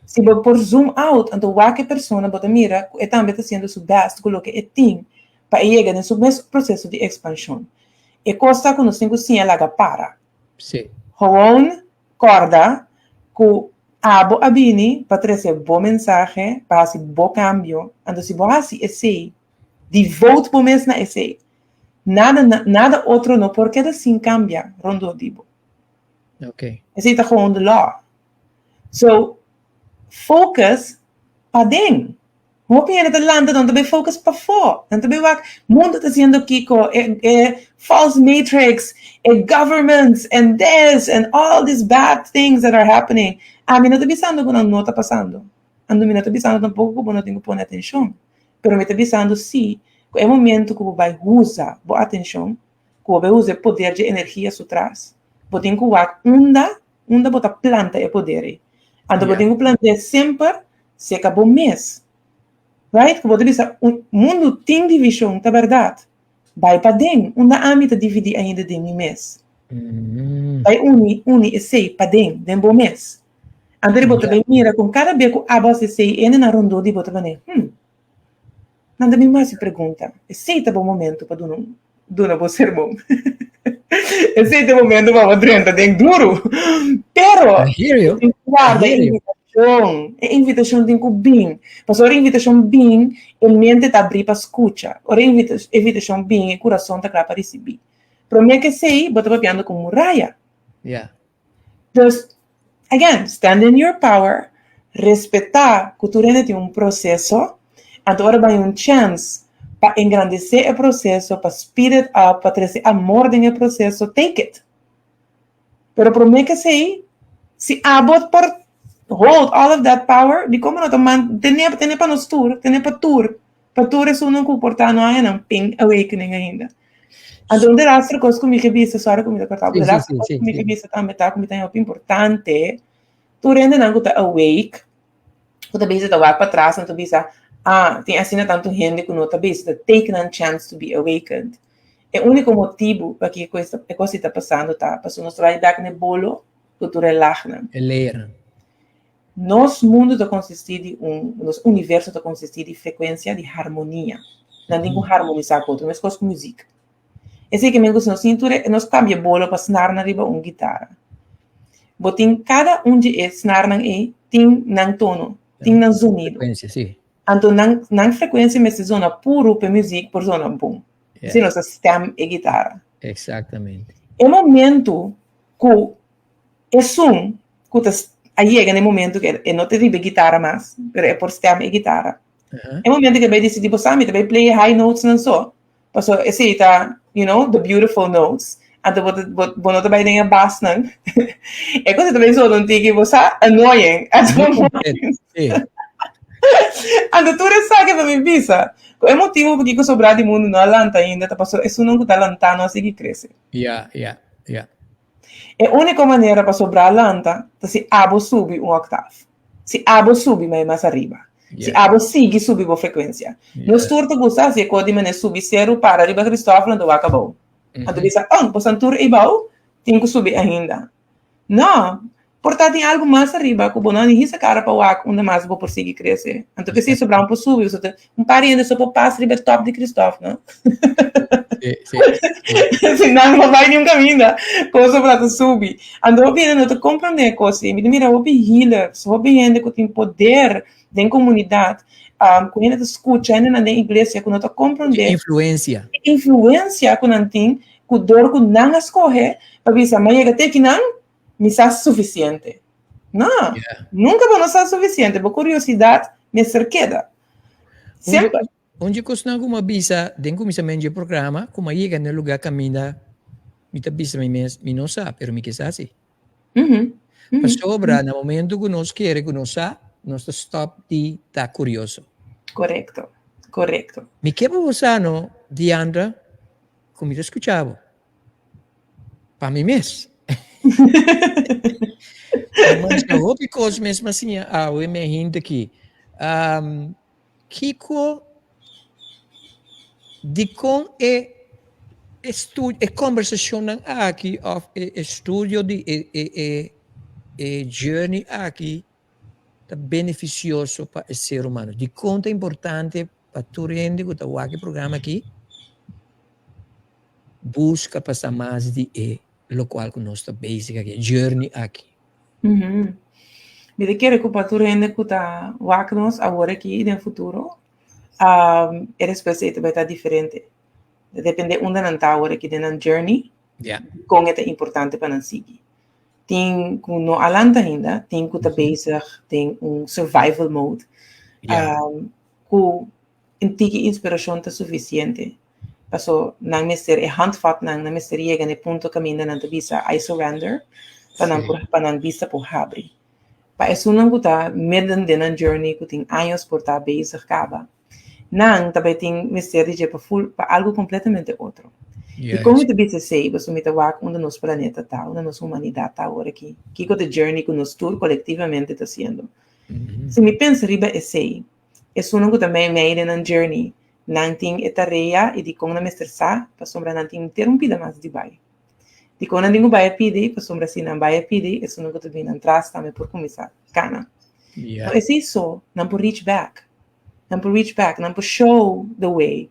Si bo por zoom out, anto wak e persona, bo ta mira ku e tambe ta hasiendo su best ku loke e tin pa e yega den su mes proseso di ekspanshon. E kos ta ku nos tin ku siña laga para. Gewoon kòrda ku. Abo a bini pa trese bo mensahe, pa hasi bo kambio, anto si bo hasi esei, devote bo mes na esei, nada nada otro no por keda sin kambia rondó di bo. Esei ta gewoon de law. So, focus paden. Hopi hende ta lanta nan ta bay focus pafó. Nan ta bay wak mundo ta haciendo kiko, e, e false matrix, e governments and this and all these bad things that are happening. Ami no ta bisando ku nan no ta pasando. Anto mi no ta bisando tampoko ku bo no tin ku pone atenshon. Pero mi ta bisando si ku e momento ku bo bay usa bo atenshon, ku bo bay usa e poder dje energia su tras, bo tin ku wak unda, unda bo ta planta e poder ei. Anto bo tin ku plant'é semper Seka bo mes. Right? Ku bo ta bisa, un mundu tin divishon, ta bèrdat. Bai paden, unda ami ta dividí ainda den mi mes. Bai uni, uni esei paden, den bo mes. Anto di bo ta bai mira kon kada be ku abo hasi esei, hendenan rondó di bo ta bane, Hmm, nan ta bin hasi pregunta. Esei ta bo momento pa duna un duna bo sermon. Esei ta e momento pa bo drenta den duru. Pero,
I hear you.
tin ku warda
I hear you.
invitashon. E invitashon tin ku bin. Pasobra ora e invitashon bin, e mente ta abrí pa skucha. Ora e invitashon bin, e kurason ta kla pa risibí. Promé ku esei, bo ta papiando ku muraya.
Yeah.
Dus, again, stand in your power, respetá ku tur hende tin un proseso, anto ora bai un chèns pa engrandesé e proseso, pa speed it up, pa trese amor den e proseso, take it. Pero promé ku esei, si abo por hold all of that power, dikon bo no ta man tene tene pa nos tur, tene pa tur, pa tur esunnan ku por ta no haña nan pink awakening ainda. Anto un de laatste kos ku mi ke bisa, sorry ku mi ta kortá, de laatste kos ku mi ke bisa tambe ta ku mi ta haña hopi importante, tur hendenan ku ta awake, ku ta bisa ta wak patras nan ta bisa, ah, tin asina tantu hende ku no ta bisa ta take nan chance to be awakened. E úniko motibu pakiko e kos ei ta pasando ta pasobra nos ta bai bèk na e bolo ku tur e lagnan.
E layernan.
Nos mundu ta konsistí di un, nos universo ta konsistí di frekuensia di harmonia. Nan tin ku harmonisá ku otro, meskos ku muzik. Esei ke men ku si nos tin tur e, nos kambia bolo pa snarnan riba un gitara. Bo tin kada un di e snarnan ei tin nan tono, tin nan zonido.
Frekuensia, si.
Anto nan nan frekuensia mester zona puru pa e muzik por zona bon. Si nos a stem e gitara.
Eksaktamente.
E momentu ku esun ku ta a yega na e momento ku e no ta riba e gitara mas, pero e por stem e gitara. E momento ku e bai disidí, bo sa mi ta bai play e high notes nan so, pasobra esei ta, you know, the beautiful notes, anto bo ta bo bo no ta bai den e bass nan. E cosa ta bai sona un tiki, bo sa, annoying. Anto tur esaki ta mi bisa, ku e motibu pakiko sobrá di mundu no a lanta ainda ta pasobra esunnan ku ta lantá no a sigui krese.
Ya, ya, ya.
E úniko manera pa sobrá lanta ta si abo subi un oktaf. Si abo subi mai mas ariba. Si abo sigui subi bo frekuensia. Nos tur ta gusta hasi e kos di manera subi seru para riba Kristòfel anto wak abou. Anto bisa, oh, bosan tur ei bou tin ku subi ainda. No, por ta tin algu mas ariba ku bo no a ni hisa kara pa wak unda mas bo por sigui krese. Anto p'esei sobrá un por subi, pasobra un par di hende so por pas riba e top di Kristof, no?
Sí, sí, sí.
Si nan no bai niun kaminda, kon sobrá ta subi. Anto hopi hende no ta komprondé e kos ei. Mi ta mira hopi healers, hopi hende ku tin poder den komunidat, ku hende ta skucha, hendenan den iglesia ku no ta komprondé.
Influensia.
E influensia ku nan tin, ku dor ku nan a skohe pa bisa, mi a yega te akinan, mi sa sufisiente. No, nunka bo no sa sufisiente, bo kuriosidat mester keda. Semper.
Un dje kosnan ku mi a bisa den kuminsamentu dje programa, ku mi a yega na e lugá kaminda mi ta bisa mi mes, mi no sa, pero mi ke sa si. Pasobra na momentu ku nos kere ku nos sa, nos ta stòp di ta kurioso.
Korekto, korekto.
Mi ke pa bo sa no, Diandra, ku mi ta skucha bo. Pa mi mes. Mas hopi kos mes m'a siña awe mi hende aki. Um, kiko dikon e estu e kombersashonnan aki òf e estudio di e e e e journey aki ta benefisioso pa e ser humano? Dikon ta importante pa tur hende ku ta wak e programa aki Buska pa sa mas di e lokual ku nos ta bezig aki, e journey aki.
Mi ta kere ku pa tur hende ku ta wak nos awor aki i den futuro, e respuesta ei ta bai ta diferente. Ta depende unda nan ta awor aki den nan journey, kon e ta importante pa nan sigui. Tin ku no a lanta ainda, tin ku ta bezig den un survival mode, ku un tiki inspirashon ta sufisiente. Paso nan mester e handvatnan, nan mester yega na e punto kaminda nan ta bisa I surrender pa nan por pa nan bista por habri. Pa esunnan ku ta midden den nan journey ku tin años por ta bezig kaba, nan ta bai tin mester di dje pa ful pa algu kompletamente otro. I kon mi ta bisa esei? Pasobra mi ta wak unda nos planeta ta, unda nos humanidat ta awor aki, kiko ta e journey ku nos tur kolektivamente ta hasiendo. Si mi pensa riba esei, Esunnan ku ta meimei den nan journey, nan tin e tarea i dikon nan mester sa, pasobra nan tin henter un pida mas di bai. Dikon nan tin ku bai a pidi? Pasobra si nan bai a pidi, esunnan ku ta bini nan tras tambe por kuminsá kana. No esei so, nan por reach back. Nan por reach back, nan por show the way.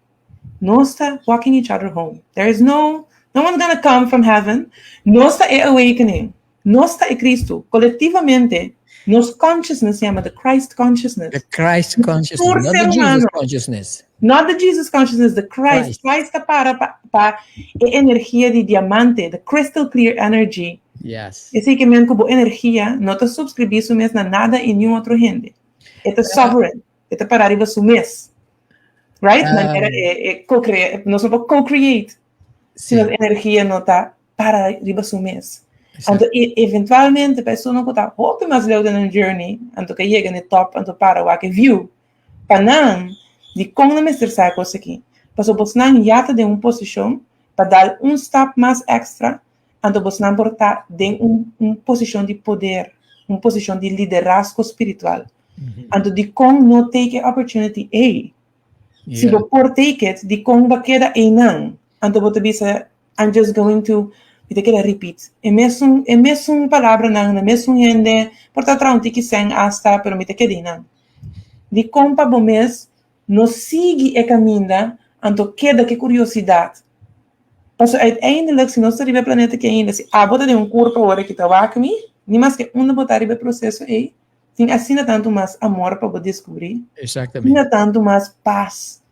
Nos ta walking each other home. There is no, no one's gonna come from heaven. Nos ta e awakening. Nos ta e Cristo. Colectivamente, nos consciousness yama the Christ consciousness.
The Christ consciousness, Tur not the Jesus consciousness.
Not the Jesus consciousness, the Christ. Christ, Christ ta para pa, pa e energia di diamante, the crystal clear energy. Esei ke men ku bo energia no ta subscribi su mes na nada i niun otro hende. E ta sovereign. E ta para riba su mes. Right? Manera e, e co-crea, nos no por co-create si nos energia no ta para riba su mes. Anto e, eventualmente pa esunnan ku ta hopi mas leu den nan journey, anto ke yega na e top, anto para wak e view, pa nan, dikon nan mester sa e kos aki? Pasobra bosnan ya ta den un posishon pa dal un stap mas extra, anto bosnan por ta den un, un posishon di poder, un posishon di liderazgo spiritual. Anto dikon no take e opportunity ei? Si bo por take it, dikon bo keda einan? Anto bo ta bisa, I'm just going to, mi ta keda repeat e mesun, e mesun palabranan na mesun hende, por ta traha un tiki sèn asta, pero mi ta keda einan. Dikon pa bo mes no sigui e kaminda, anto keda ku e kuriosidat? Pasobra uiteindelijk, si nos ta riba e planeta aki ainda, si abo ta den un kurpa ora ki ta wak mi, ni maske unda bo ta riba e proseso ei, Tin asina tantu mas amor pa bo deskubrí.
Exactamente.
Asina tantu mas pas.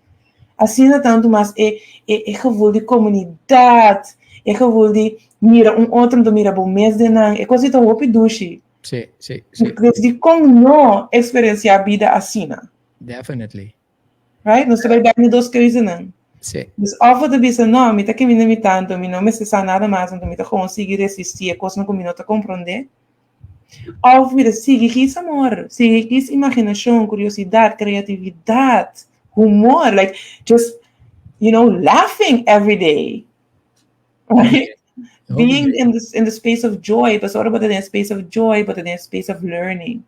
Asina tantu mas e, e, e gevoel di komunidat, e gevoel di mira un otro, anto mira bo mes den nan. E kos ei ta hopi dushi.
Sí, sí, sí.
Dus dikon no eksperensiá bida asina?
Definitely.
Right? Nos ta bai bek na dos keuzenan.
Sí.
Dus of bo ta bisa, no, mi ta kaminda mi tantu, mi no mester sa nada mas, anto mi ta gewoon sigui resistí e kosnan ku mi no ta komprondé. Of mi ta sigui kis amor, sigui kis imaginashon, kuriosidat, kreatividat, humor, like just, you know, laughing every day. Right? Being in the space of joy, pasobra ora bo ta den e space of joy, bo ta den e space of learning.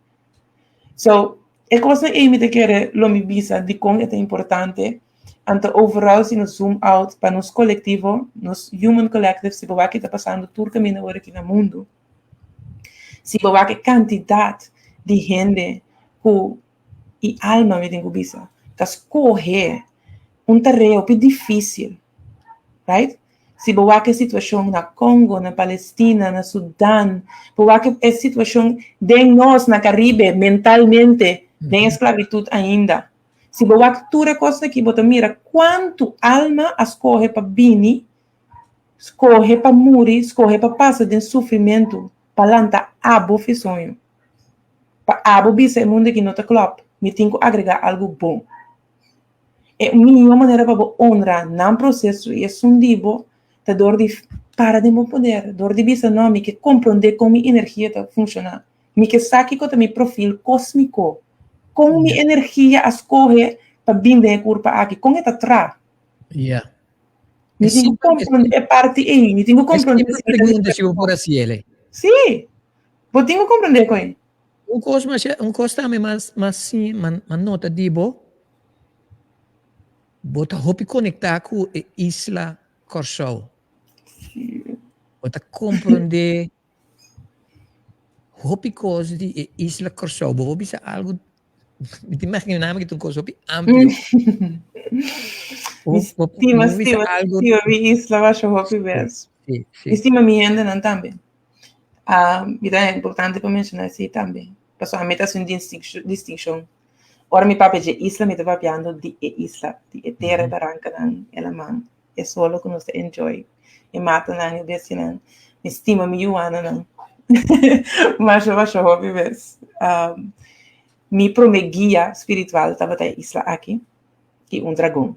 So, e kosnan ei mi ta kere lo mi bisa dikon e ta importante. Anto overal si nos zoom out pa nos kolektivo, nos human collective, si bo wak ki ta pasando tur kaminda ora aki na mundu, si bo wak e kantidat di hende ku i alma mi tin ku bisa ta skohe un tarea hopi difísil, right? Si bo wak e situashon na Congo, na Palestina, na Sudan, bo wak e situashon den nos na Caribe mentalmente den esclavitud ainda. Si bo wak tur e kosnan aki bo ta mira kuantu alma a skohe pa bini, skohe pa muri, skohe pa pasa den sufrimentu pa lanta abo fi soño. Pa abo bisa e mundu aki no ta klòp, mi tin ku agregá algu bon. E mihó manera pa bo honra nan proseso i esun di bo ta dor di para den bo poder, dor di bisa, No, mi ke komprondé kon mi energia ta funshoná. Mi ke sa kiko ta mi profil kósmiko. Kon mi energia a skohe pa bin den e kurpa aki? Kon e ta tra? Mi tin ku komprondé e parti ei. Mi tin ku komprondé
si mi ta pregunta si bo por hasi el.
Sí, bo tin ku komprondé kon ei.
Un kos masha, un kos tambe mas mas si ma nota di bo, bo ta hopi konektá ku e isla Kòrsou. Bo ta komprondé hopi kos di e isla Kòrsou. Bo por bisa algu, mi ta imaginá mi ku ta un kos hopi amplio.
Mi stima, stima, stima mi isla masha hopi bes. Mi stima mi hendenan tambe. Mi ta importante pa menshoná esei tambe. Pasobra ami ta hasi un distinshon. Ora mi papia dje isla, mi ta papiando di e isla, di e tera, e barankanan, e laman, e solo ku nos ta enjoy, e matanan, e bestianan. Mi stima mi yuananan masha masha hopi bes. Mi prome guia spiritual tabata e isla aki i un dragon.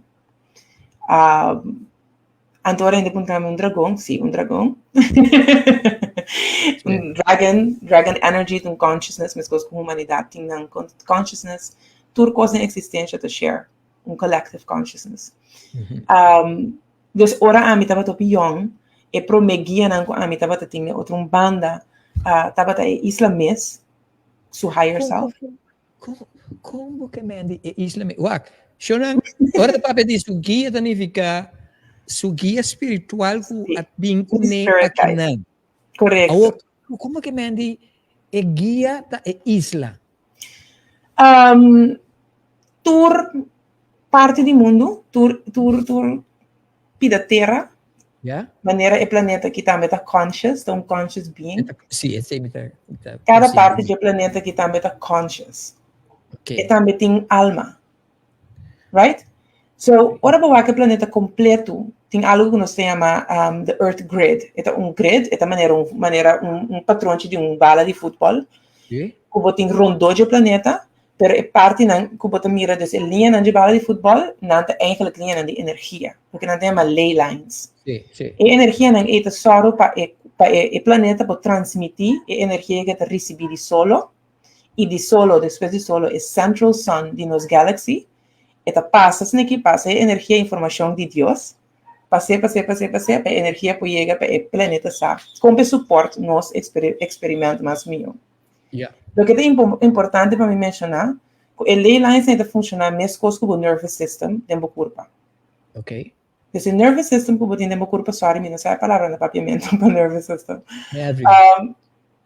Anto ora hende puntra mi un dragon, si un dragon. Un dragon, dragon energy ta un consciousness, meskos ku humanidat tin nan consciousness. Tur kos den existencia ta share un collective consciousness. Dus ora ami tabata hopi yong, e prome guianan ku ami tabata tin den otro un banda tabata e isla mes, su higher self.
Kon, kon bo ke men di e isla mi? Wak, shownan, ora ta papia di su guia ta nifiká su guia spiritual ku a bin kuné akinan.
Korekto.
Awor, kon bo ke men di e guia ta e isla?
Tur parti di mundu, tur, tur, tur pida tera,
Ja.
Manera e planeta aki tambe ta conscious, ta un conscious being.
Sí, esei mi ta, mi ta
Cada
consciente
parti
di.
dje planeta aki tambe ta conscious.
Oké.
E tambe tin alma. Right? So, ora bo wak e planeta completo, tin algo ku nos ta yama um, the earth grid. E ta un grid, e ta manera un, manera un, un patronchi di un bala di futbol,
Sí.
ku bo tin rondó dje planeta, Pero e partinan ku bo ta mira, dus e liñanan dje bala di futbòl, nan ta eigenlijk liñanan di energia, loke nan ta yama ley lines.
Sí, sí.
E energianan ei ta sòru pa e pa e e planeta por transmití e energia ku e ta risibí di solo, i di solo, despues di solo, e central sun di nos galaxy, e ta pasa asina aki, pasa e energia, informashon di Dios, pas'é, pas'é, pas'é, pas'é, pa e energia por yega pa e planeta sa kon pa e support nos eksperimento mas mihó.
Yeah.
Loke ta importante pa mi menshoná, ku e ley lines ta funshoná meskos ku bo nervous system den bo kurpa.
Ok.
Dus e nervous system ku bo tin den bo kurpa, sorry, mi no sa e palabra na papiamentu pa nervous system.
Nervio.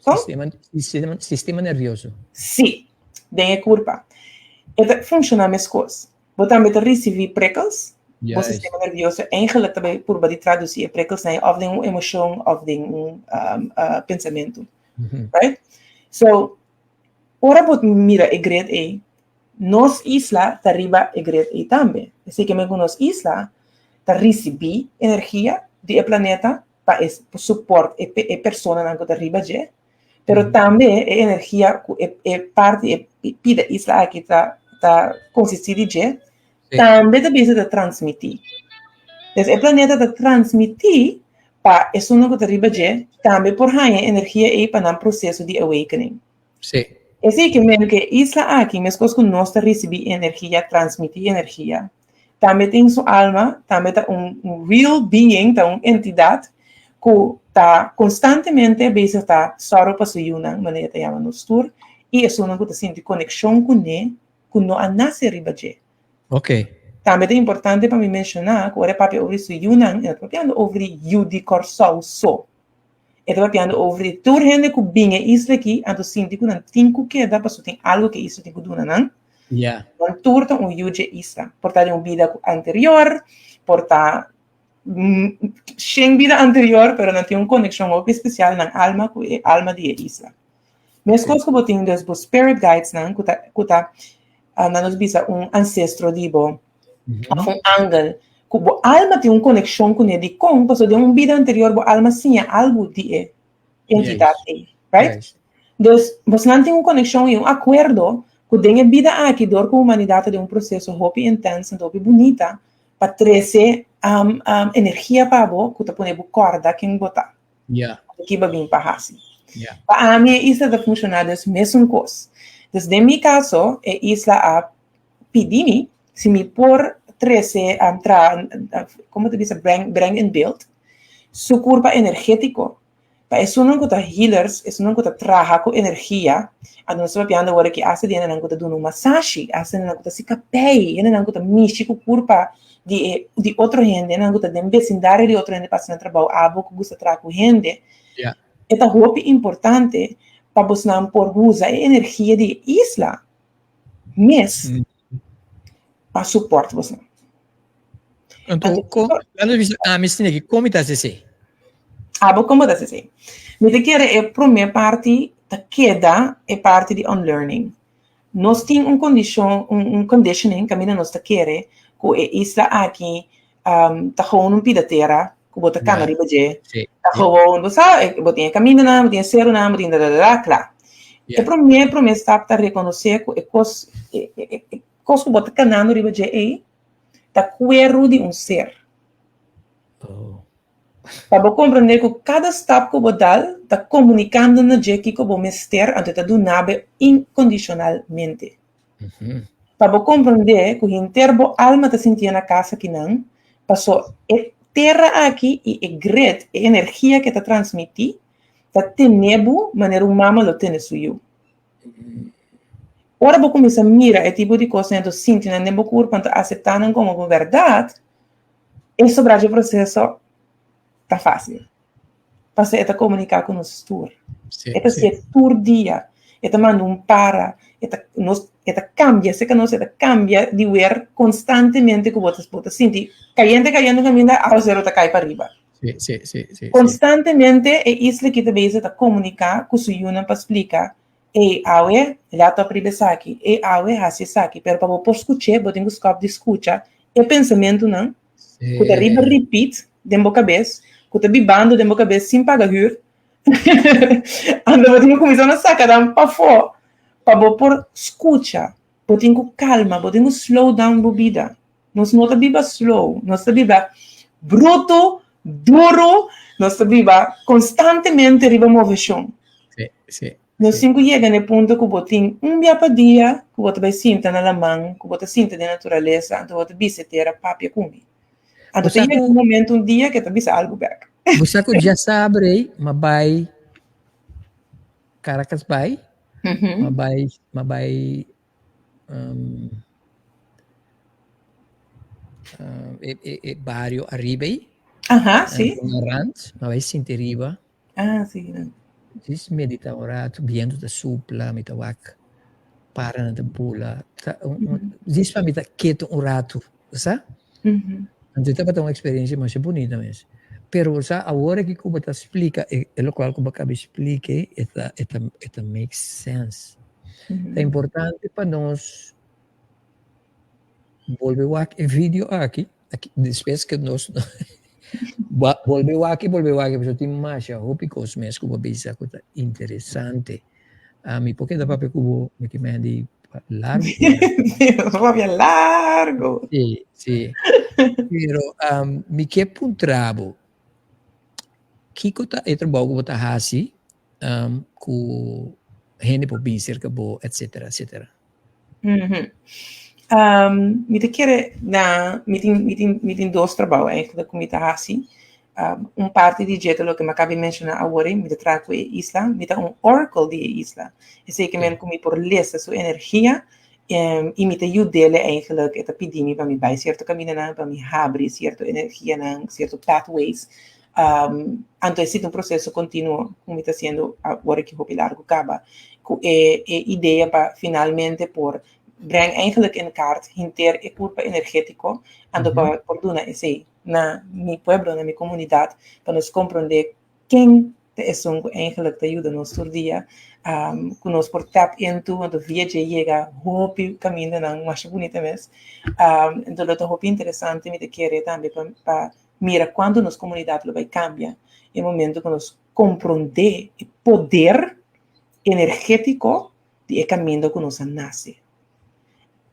Kon?
Sistema, sistema, sistema nervioso.
Sí, den e kurpa. E ta funshoná meskos. Bo tambe ta risibí prikkels. Bo
Juist.
sistema nervioso eigenlijk ta bai purba di tradusí e prikkels na òf den un emoshon òf den un pensamentu. Right? So, ora bo mira e grid ei, nos isla ta riba e grid ei tambe. Esei ke men ku nos isla ta risibí energia di e planeta pa e support e e personanan ku ta riba dje, pero tambe e energia ku e e parti e pida isla aki ta ta konsistí di dje, Tambe ta bisa ta transmití. Dus e planeta ta transmití pa esunnan ku ta riba dje tambe por haña e energia ei pa nan proseso di awakening.
Sí.
Esei ke men ku e isla aki, meskos ku nos ta risibí energia, transmití energia, tambe tin su alma, tambe ta un real being, ta un entidat ku ta konstantemente bezig ta sòru pa su yunan, manera e ta yama nos tur, i esunnan ku ta sinti konekshon kuné ku no a nase riba dje.
Ok.
Tambe ta importante pa mi menshoná ku ora e papia over di su yunan, e no ta papiando over di yu di Kòrsou so. E ta papiando over di tur hende ku bin e isla akí, anto sinti ku nan tin ku keda pasobra tin algu ku e isla tin ku duna nan.
Ya.
Nan tur ta un yu dje isla. Por ta di un bida ku anterior, por ta shen bida anterior, pero nan tin un konekshon hopi spesial, nan alma ku e alma di e isla. Meskos ku bo tin dus bo spirit guides nan ku ta ku ta nan nos bisa un ancestro di bo òf un angel ku bo alma tin un konekshon kuné dikon pasobra den un bida anterior bo alma siña algu di e entidat ei right dus bosnan tin un konekshon i un akuerdo ku den e bida aki dor ku humanidat ta den un proseso hopi intens anto hopi bunita pa trese energia pa bo ku ta pone bo kòrda ken bo ta.
Yeah.
Ki bo bin pa hasi.
Yeah.
Pa ami e isla ta funciona dus mesun kos. Dus den mi kaso e isla a pidi mi si mi por trese um, tra, komo ta bisa, breng, breng in beeld su kurpa energetiko. Pa esunnan ku ta healers, esunnan ku ta traha ku energia, anto nos ta papiando awor aki asta di hendenan ku ta duna un masashi, asta hendenan ku ta hasi kapei, hendenan ku ta mishi ku kurpa di e di otro hende, hendenan ku ta den besindario di otro hende pa hasi nan trabou, abo ku gusta traha ku hende,
Ja.
e ta hopi importante pa bosnan por usa e energia di e isla mes pa support bosnan.
Anto, kon, laat bisa ami sine ki kon mi ta hasi esei?
Abo kon bo ta hasi esei? Mi ta kere e promé parti. Ta keda e parti di unlearning. Nos tin un kondishon, un conditioning kaminda nos ta kere ku e isla aki ta gewoon un pida tera ku bo ta kana riba dje. Ta gewoon, bo sa, bo tin e kamindanan, bo tin e serunan, bo tin dadadada, kla. E promé promé stap ta rekonosé ku e kos e kos ku bo ta kanando riba dje ei ta kueru di un ser. Pa bo komprendé ku kada stap ku bo dal ta komunikando na dje kiko bo mester anto e ta duna bo inkondishonalmente. Pa bo komprendé ku henter bo alma ta sintié na kas akinan, paso e tera aki i e grid, e energia ku e ta transmití, ta tene bo manera un mama lo tene su yu. Ora bo kuminsá mira e tipo di kosnan anto sinti nan den bo kurpa anto aseptá nan komo bo bèrdat, E sobra dje proseso ta fásil. Pasobra e ta komuniká ku nos tur. E ta si'e tur dia. E ta manda un para. E ta nos e ta kambia serka nos e ta kambia di wer konstantemente ku bo ta bo ta sinti kayente kayente un kaminda awaseru ta kai pariba. Konstantemente e isla ki ta bezig ta komuniká ku su yunan pa splika, Ey awe laat op riba esaki, ey awe hasi esaki, pero pa bo por skuch'é bo tin ku stòp di skucha e pensamentunan ku ta riba repeat den bo kabes, ku ta bibando den bo kabes sin paga hür, anto bo tin ku kuminsá na saka nan pafó pa bo por skucha. Bo tin ku kalma, bo tin ku slow down bo bida. Nos no ta biba slow, nos ta biba bruto, duro, nos ta biba konstantemente riba moveshon.
Sí, sí.
Nos tin ku yega na e punto ku bo tin un bia pa dia ku bo ta bai sinta na laman, ku bo ta sinta den naturalesa, anto bo ta bisa e tera papia ku mi. Anto ta yega un momento un dia ku e ta bisa algu bèk.
Bo sa ku djasabre ei m'a bai Caracas bai, m'a bai m'a bai e bario ariba ei.
Aha, sí.
Na rand, m'a bai sinti riba.
Ah, sí.
Djis medita un rato, bientu ta supla, mi ta wak paranan ta bula. Ta djis pa mi ta ketu un rato, bo sa? Anto tabata un experiencia masha bunita mes. Pero bo sa, awor aki ku bo ta splika e lokual ku bo a kaba splika ei, e ta e ta e ta make sense. Ta importante pa nos bolbe wak e video aki, despues ku nos bolbe wak i bolbe wak pasobra tin masha hopi kos mes ku bo bisa ku ta interesante. Mi por keda papia ku bo, mi ke mende di largu.
Papia largu.
Si, si. Pero mi ke puntra bo, kiko ta e trabou ku bo ta hasi ku hende por bin serka bo, etcetera, etcetera?
Mi ta kere na, mi tin, mi tin, mi tin dos trabou eigenlijk ku mi ta hasi. Un parti di dje ta loke mi a kaba di menshoná awor ei, mi ta traha ku e isla, mi ta un oracle di e isla. Esei ke men ku mi por lesa su energia i mi ta yud'é eigenlijk, e ta pidi mi pa mi bai sierto kamindanan, pa mi habri sierto energianan, sierto pathways. Anto esei ta un proseso kontinuo ku mi ta hasiendo awor aki hopi largu kaba, ku e e idea pa finalmente por breng eigenlijk in kaart henter e kurpa energetiko, anto pa por duna esei na mi pueblo, na mi komunidat, pa nos komprondé ken ta esun ku eigenlijk ta yuda nos tur dia, ku nos por tap into, anto via dje yega hopi kamindanan masha bunita mes. Anto lo ta hopi interesante, mi ta kere tambe pa mira kuantu nos komunidat lo bai kambia e momento ku nos komprondé e poder energétiko di e kaminda ku nos a nase.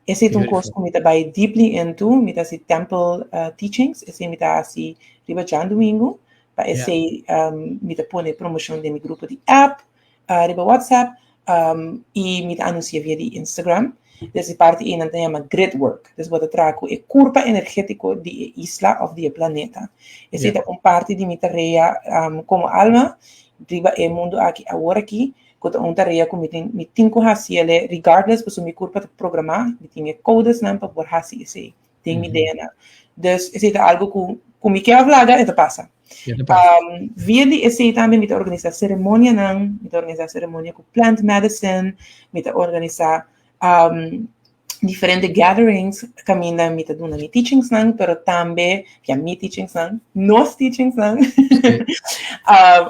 Esei ta un kos ku mi ta bai deeply into, mi ta hasi temple teachings, esei mi ta hasi riba djadumingu, pa esei mi ta pone promoshon den mi grupo di app, riba WhatsApp, i mi ta anunsia via di Instagram. Des e parti ei nan ta yama grid work. Des bo ta traha ku e kurpa energétiko di e isla òf di e planeta. Esei ta un parti di mi tarea komo alma riba e mundu aki awor aki, ku ta un tarea ku mi tin mi tin ku hasi el'e regardless pasobra mi kurpa ta programá, mi tin e kodesnan pa por hasi esei den mi DNA. Dus esei ta algu ku ku mi ke òf laga e ta pasa. Via di esei tambe mi ta organisá seremonianan, mi ta organisá seremonia ku plant medicine, mi ta organisá diferente gatherings kaminda mi ta duna mi teachingsnan, pero tambe, ya mi teachingsnan, nos teachingsnan,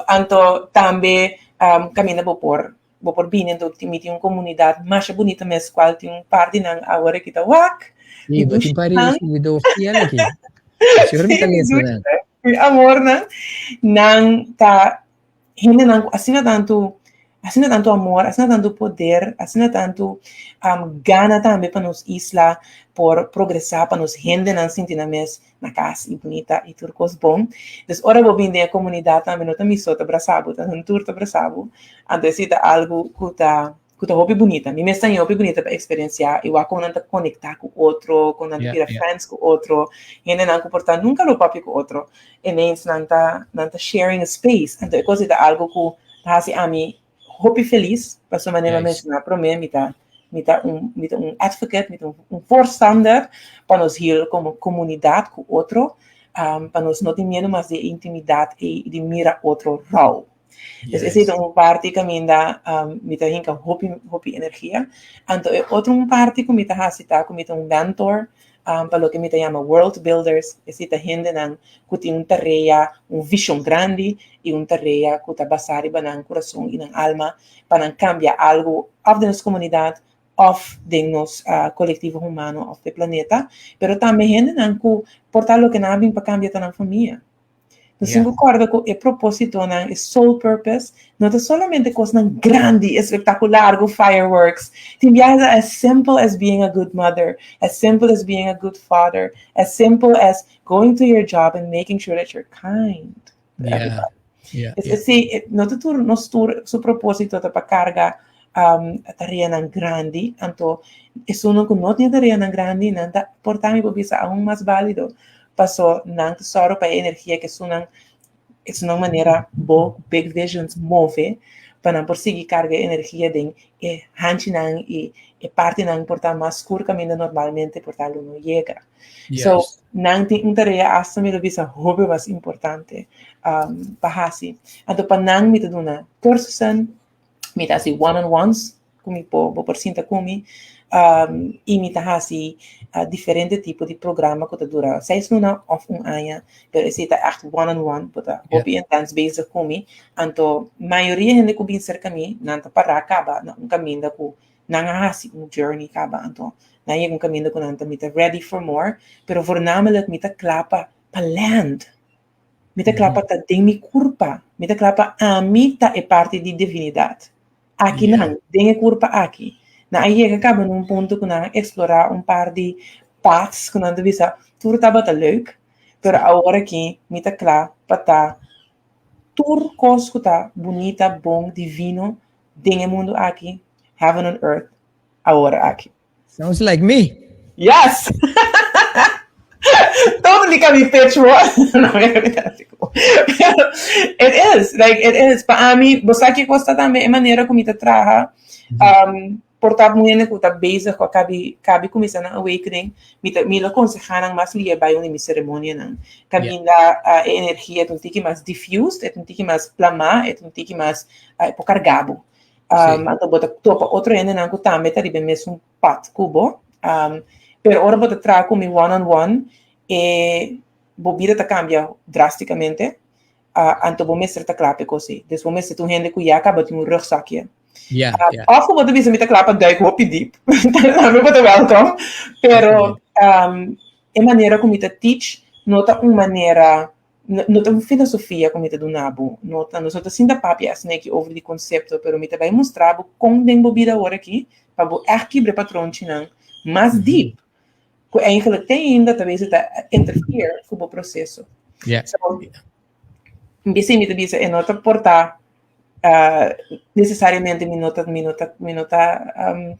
anto tambe kaminda bo por. Bo por bini anto mi tin un komunidat masha bunita mes kual tin un par di nan awor aki ta wak.
Sí, bo tin par di seguidor fiel aki. Sigur mi ta lesa nan.
Mi amornan. Nan ta hendenan ku asina tantu asina tantu amor, asina tantu poder, asina tantu gana tambe pa nos isla por progresá, pa nos hendenan sinti nan mes na kas i bunita i tur kos bon. Dus ora bo bin den e komunidat tambe no ta mi so ta brasa bo, ta nan tur ta brasa bo. Anto esei ta algu ku ta ku ta hopi bunita. Mi mes ta hopi bunita pa eksperensiá i wak kon nan ta konektá ku otro, kon nan ta bira friends ku otro, hendenan ku por ta nunka lo papia ku otro, ineens nan ta nan ta sharing a space. Anto e kos ei ta algu ku ta hasi ami hopi felis, pasobra manera mi a menshoná promé mi ta mi ta un mi ta un advocate, mi ta un voorstander pa nos heal komo komunidat ku otro, pa nos no tin miedu mas di e intimidat ei di mira otro rou. Dus esei ta un parti kaminda mi ta hinka hopi hopi energia. Anto e otro un parti ku mi ta hasi ta ku mi ta un mentor pa loke mi ta yama world builders, esei ta hendenan ku tin un tarea, un vishon grandi i un tarea ku ta basá riba nan kurason i nan alma pa nan kambia algu òf den nos komunidat òf den nos kolektivo humano òf den planeta, pero tambe hendenan ku por ta loke nan a bin pa kambia ta nan famia. Nos tin ku kòrda ku e propósitonan, e soul purpose, no ta solamente kosnan grandi, espektakular, ku fireworks. Tin biaha ta as simple as being a good mother, as simple as being a good father, as simple as going to your job and making sure that you're kind to everybody. Es esei, no ta tur, nos tur su propósito ta pa karga tareanan grandi, anto esunnan ku no tin tareanan grandi, nan ta por ta mi por bisa aun mas bálido. Paso nan ta sòru pa e energia ku esunnan esunnan manera bo big visions move pa nan por sigui karga e energia den e hanchinan i e partinan por ta mas skur kaminda normalmente por ta lo no yega. So nan tin un tarea asta mi lo bisa hopi mas importante pa hasi. Anto pa nan mi ta duna kursussen, mi ta hasi one on ones ku mi por bo por sinta ku mi i mi ta hasi diferente tipo di programa ku ta dura seis luna òf un aña pero esei ta ègt one on one bo ta hopi intens bezig ku mi anto mayoria hende ku bin serka mi nan ta pará kaba na un kaminda ku nan a hasi un journey kaba anto nan yega un kaminda ku nan ta mi ta ready for more pero voornamelijk mi ta kla pa pa land. Mi ta kla pa ta den mi kurpa. Mi ta kla pa ami ta e parti di divinidat. Akinan, den e kurpa aki. Nan a yega kaba na un punto ku nan a eksplorá un par di paths ku nan ta bisa tur tabata leuk, pero awor aki mi ta kla pa ta tur kos ku ta bunita, bon, divino den e mundu aki, heaven on earth, awor aki.
Sounds like me.
Yes! Totally kan mi pitch hoor. It is, like it is. Pa ami, bo sa ki kos ta tambe e manera ku mi ta traha. Por ta muhé ku ta bezig ku a kabi kabi kuminsá nan awakening, mi ta mi lo konsehá nan mas lier bai un di mi seremonianan. Kaminda e energia ta un tiki mas diffused, e ta un tiki mas plamá, e ta un tiki mas e por kargá bo. Anto bo ta topa otro hendenan ku tambe ta riba e mesun pad ku bo. Pero ora bo ta traha ku mi one on one, e bo bida ta kambia drástikamente. Anto bo mester ta kla pa e kos ei. Dus bo mester ta un hende ku ya kaba tin un rugzakje. Òf ku bo ta bisa mi ta kla pa duik hopi diep, tambe bo ta wèlkòm. Pero e manera ku mi ta teach no ta un manera No ta un filosofia ku mi ta duna bo, no ta, nos no ta sinta papia asina aki over di konsepto, pero mi ta bai mustra bo kon den bo bida awor aki pa bo ègt kibra e patronchinan mas dip ku eigenlijk te ainda ta bes ta interfere ku bo proseso. So, mi ta bisa e no ta por ta necesariamente mi no ta mi no ta mi no ta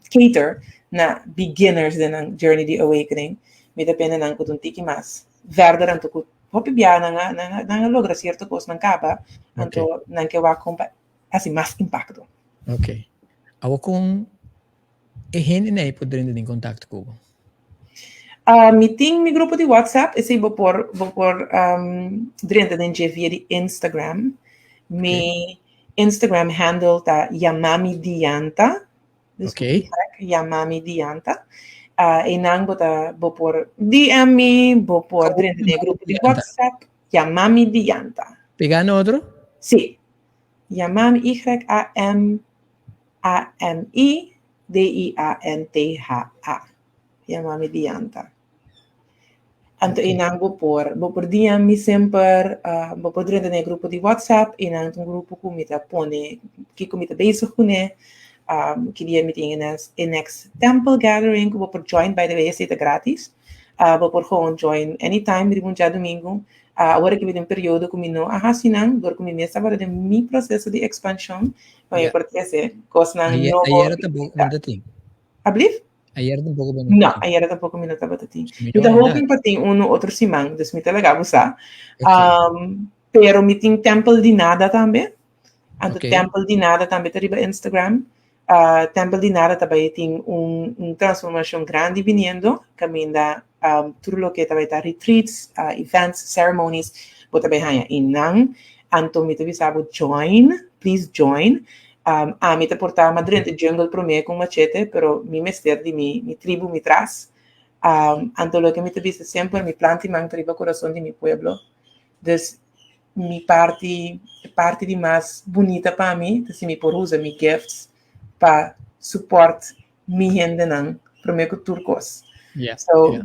cater na beginners den nan journey di awakening, mi ta pende nan ku ta un tiki mas verder anto ku hopi bia nan a nan a nan a logra cierto cosnan caba anto nan ke wak kon pa hasi mas impacto.
Ok. Awor kon e hendenan ei por drenta den contacto ku bo?
Mi tin mi grupo di WhatsApp, esei bo por bo por drenta den dje via di Instagram. Mi Instagram handle ta yamamidianta. Dus yamamidianta. Einan bo ta bo por DM mi, bo por drenta den e grupo di WhatsApp, yamamidianta.
Pega na otro?
Sí. Yamami, Y-A-M. A-M-I D-I-A-N-T-H-A. Yama mi Diantha. Anto einan bo por DM mi semper, bo por drenta den e grupo di WhatsApp, einan ta un grupo ku mi ta pone kiko mi ta bezig kuné, ki dia mi tin e next temple gathering ku bo por join. By the way, esei ta gratis. Bo por gewoon join anytime riba un djadumingu. Awor aki mi den un periodo ku mi no a hasi nan, dor ku mi mes tabata den mi proseso di ekspanshon, pa mi por trese kosnan nobo.
Ayera tampoko no ta tin.
Ablief?
Ayera tampoko bo
no. No, ayera tampoko mi no tabata tin. Mi ta hoping pa tin unu otro siman, dus mi ta laga bo sa. Pero mi tin Tempel di Nada tambe. Anto Tempel di Nada tambe ta riba Instagram. Tempel di Nada ta bai tin un transformashon grandi biniendo, kaminda tur loke ta bai ta retreats, events, ceremonies, bo ta bai haña einan. Anto mi ta bisa bo join, please join. Ami ta porta m'a drenta jungle promé ku machete, pero mi mester di mi tribu mi tras. Anto loke mi ta bisa semper, mi plant'i man ta riba kurason di mi pueblo. Dus mi parti, parti di mas bunita pa mi, ta si mi por usa mi gifts pa support mi hendenan promé ku tur kos. So,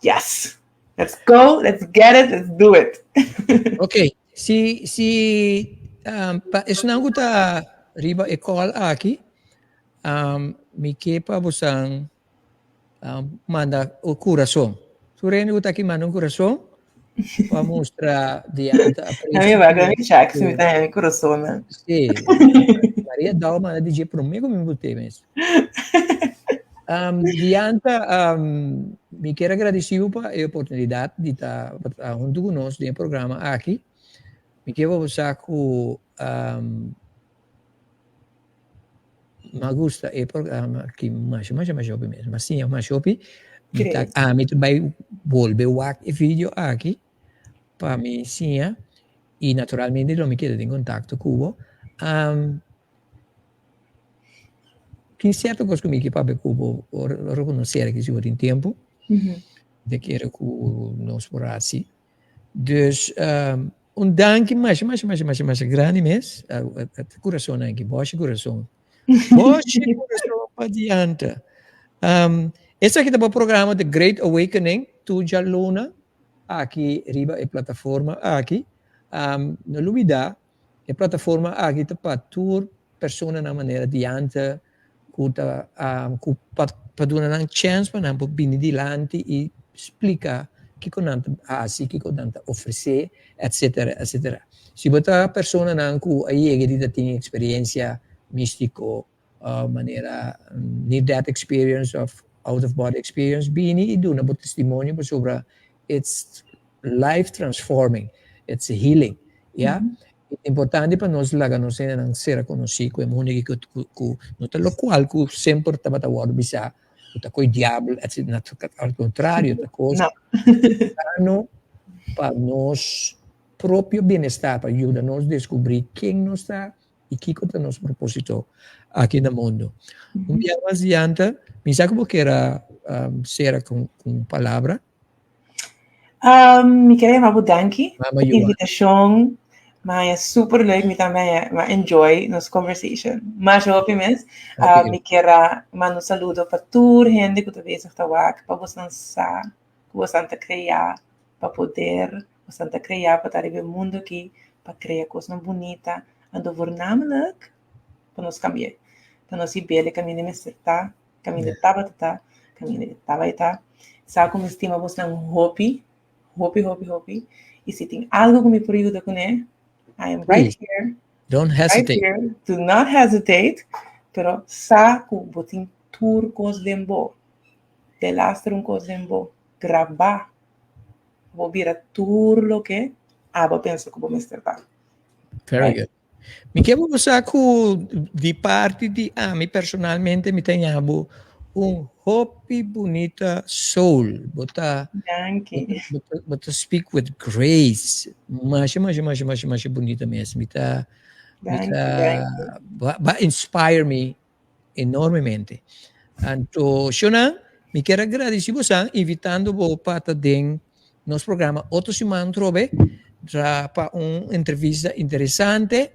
yes. Let's go, let's get it, let's do it.
Ok, si pa esnan ku ta riba e call aki, mi ke pa bosan manda un kurason. Tur hende ku ta aki manda un kurason pa mustra Diantha
aprecio. Mi bai mi check si mi ta haña kurason.
Si. Maria Dau manda DJ promé ku mi bot'é mes. Diantha, mi kier agradesí bo pa e oportunidat di ta huntu ku nos den e programa aki. Mi kier pa bo sa ku mi a gusta e programa aki masha masha masha hopi mes. Mi a siña masha hopi. Mi ta ami ta bai bolbe wak e video aki pa mi siña i naturalmente lo mi keda den kontakto ku bo. Tin sierto kos ku mi ke papia ku bo ora ku nos sera aki si bo tin tempu. Mi ta kere ku nos por hasi. Dus un danki masha masha masha masha masha grandi mes. Kurason aki, boshi kurason. Boshi kurason pa Diantha. Esaki ta bo programa The Great Awakening tur djaluna aki riba e plataforma aki. No lubida e plataforma aki ta pa tur personanan manera Diantha ku ta ku pa pa duna nan chèns pa nan por bini dilanti i splika kiko nan ta hasi, kiko nan ta ofresé, etsetera, etsetera. Si bo ta personanan ku a yega di ta tin eksperensia místiko manera near death experience òf out of body experience, bini i duna bo testimonio pasobra it's life transforming, it's healing, ya. Importante pa nos laga nos hendenan sera konosí ku e mundu aki ku no ta lokual ku semper tabata wòrdu bisá ku ta koe diabel etsetera, al kontrario ta kos sano pa nos propio bienestar, pa yuda nos deskubrí ken nos ta i kiko ta nos propósito aki na mundu. Un bia mas Diantha, mi sa ku bo kier a sera ku un palabra.
Mi kier a yama bo danki pa e invitashon. Mi a super leuk, mi tambe a enjoy nos conversation. Masha hopi mes. Mi kier a manda un saludo pa tur hende ku ta bezig ta wak, pa boso sa ku boso ta krea pa poder, boso ta krea pa ta riba e mundu aki, pa krea kosnan bunita. Anto voornamelijk pa nos kambia, pa nos hib'el e kaminda mester ta, kaminda tabata ta, kaminda e tabata ta. Sa ku mi stima bosnan hopi, hopi, hopi, hopi. I si tin algu ku mi por yuda kuné, I am right here.
Don't hesitate.
Right here. Do not hesitate. Pero sa ku bo tin tur kos den bo. Delaster un kos den bo. Grabá. Bo bira tur loke abo pensa ku bo mester ta.
Very good. Mi ke bo sa ku di parti di ami personalmente mi ta yama bo un hopi bunita soul. Bo ta
Danki.
Bo ta speak with grace. Masha masha masha masha masha bunita mes. Mi ta ba inspire me enormemente. Anto, Shona, mi kier agradesí bo invitando bo pa ta den nos programa otro siman trobe pa un entrevista interesante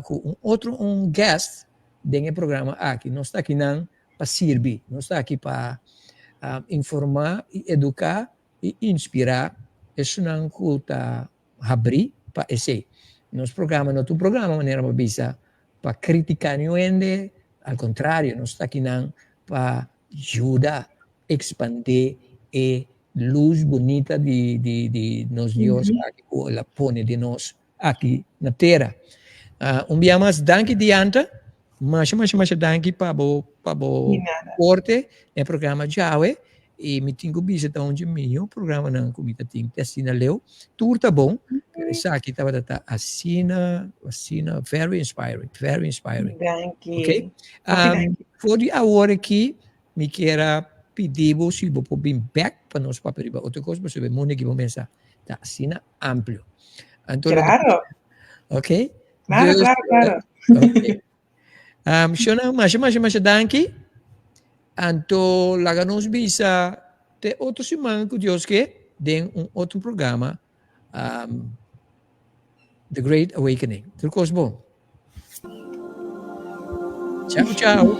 ku un otro un guest. den e programa aki. Nos ta akinan pa sirbi, nos ta aki pa informá i eduká i inspirá esunnan ku ta habrí pa esei. Nos programa no ta un programa manera bo a bisa pa kritiká niun hende, al kontrario nos ta akinan pa yuda ekspandé e lus bunita di di nos Dios aki ku el a pone den nos aki na tera. Un bia mas danki Diantha, masha masha masha danki pa bo pa bo aporte na e programa djawe y mi tin cu bisa ta un dje miho programanan cu mi ta tin te asina leu. Tur ta bon, pero esaki tabata ta asina asina very inspiring, very inspiring.
Danki.
Okay. For di awor aki mi kier a pidi bo si bo por bin bek pa nos papia riba otro cos pasobra e mundo aki bo mesa ta asina amplio. Anto
Claro.
Ok.
Claro,
Dus,
claro, claro.
ok. Shona, masha, masha, masha danki. Anto laga nos bisa te otro siman ku Dios ke den un otro programa um, The Great Awakening. Tur kos bon. Ciao, ciao.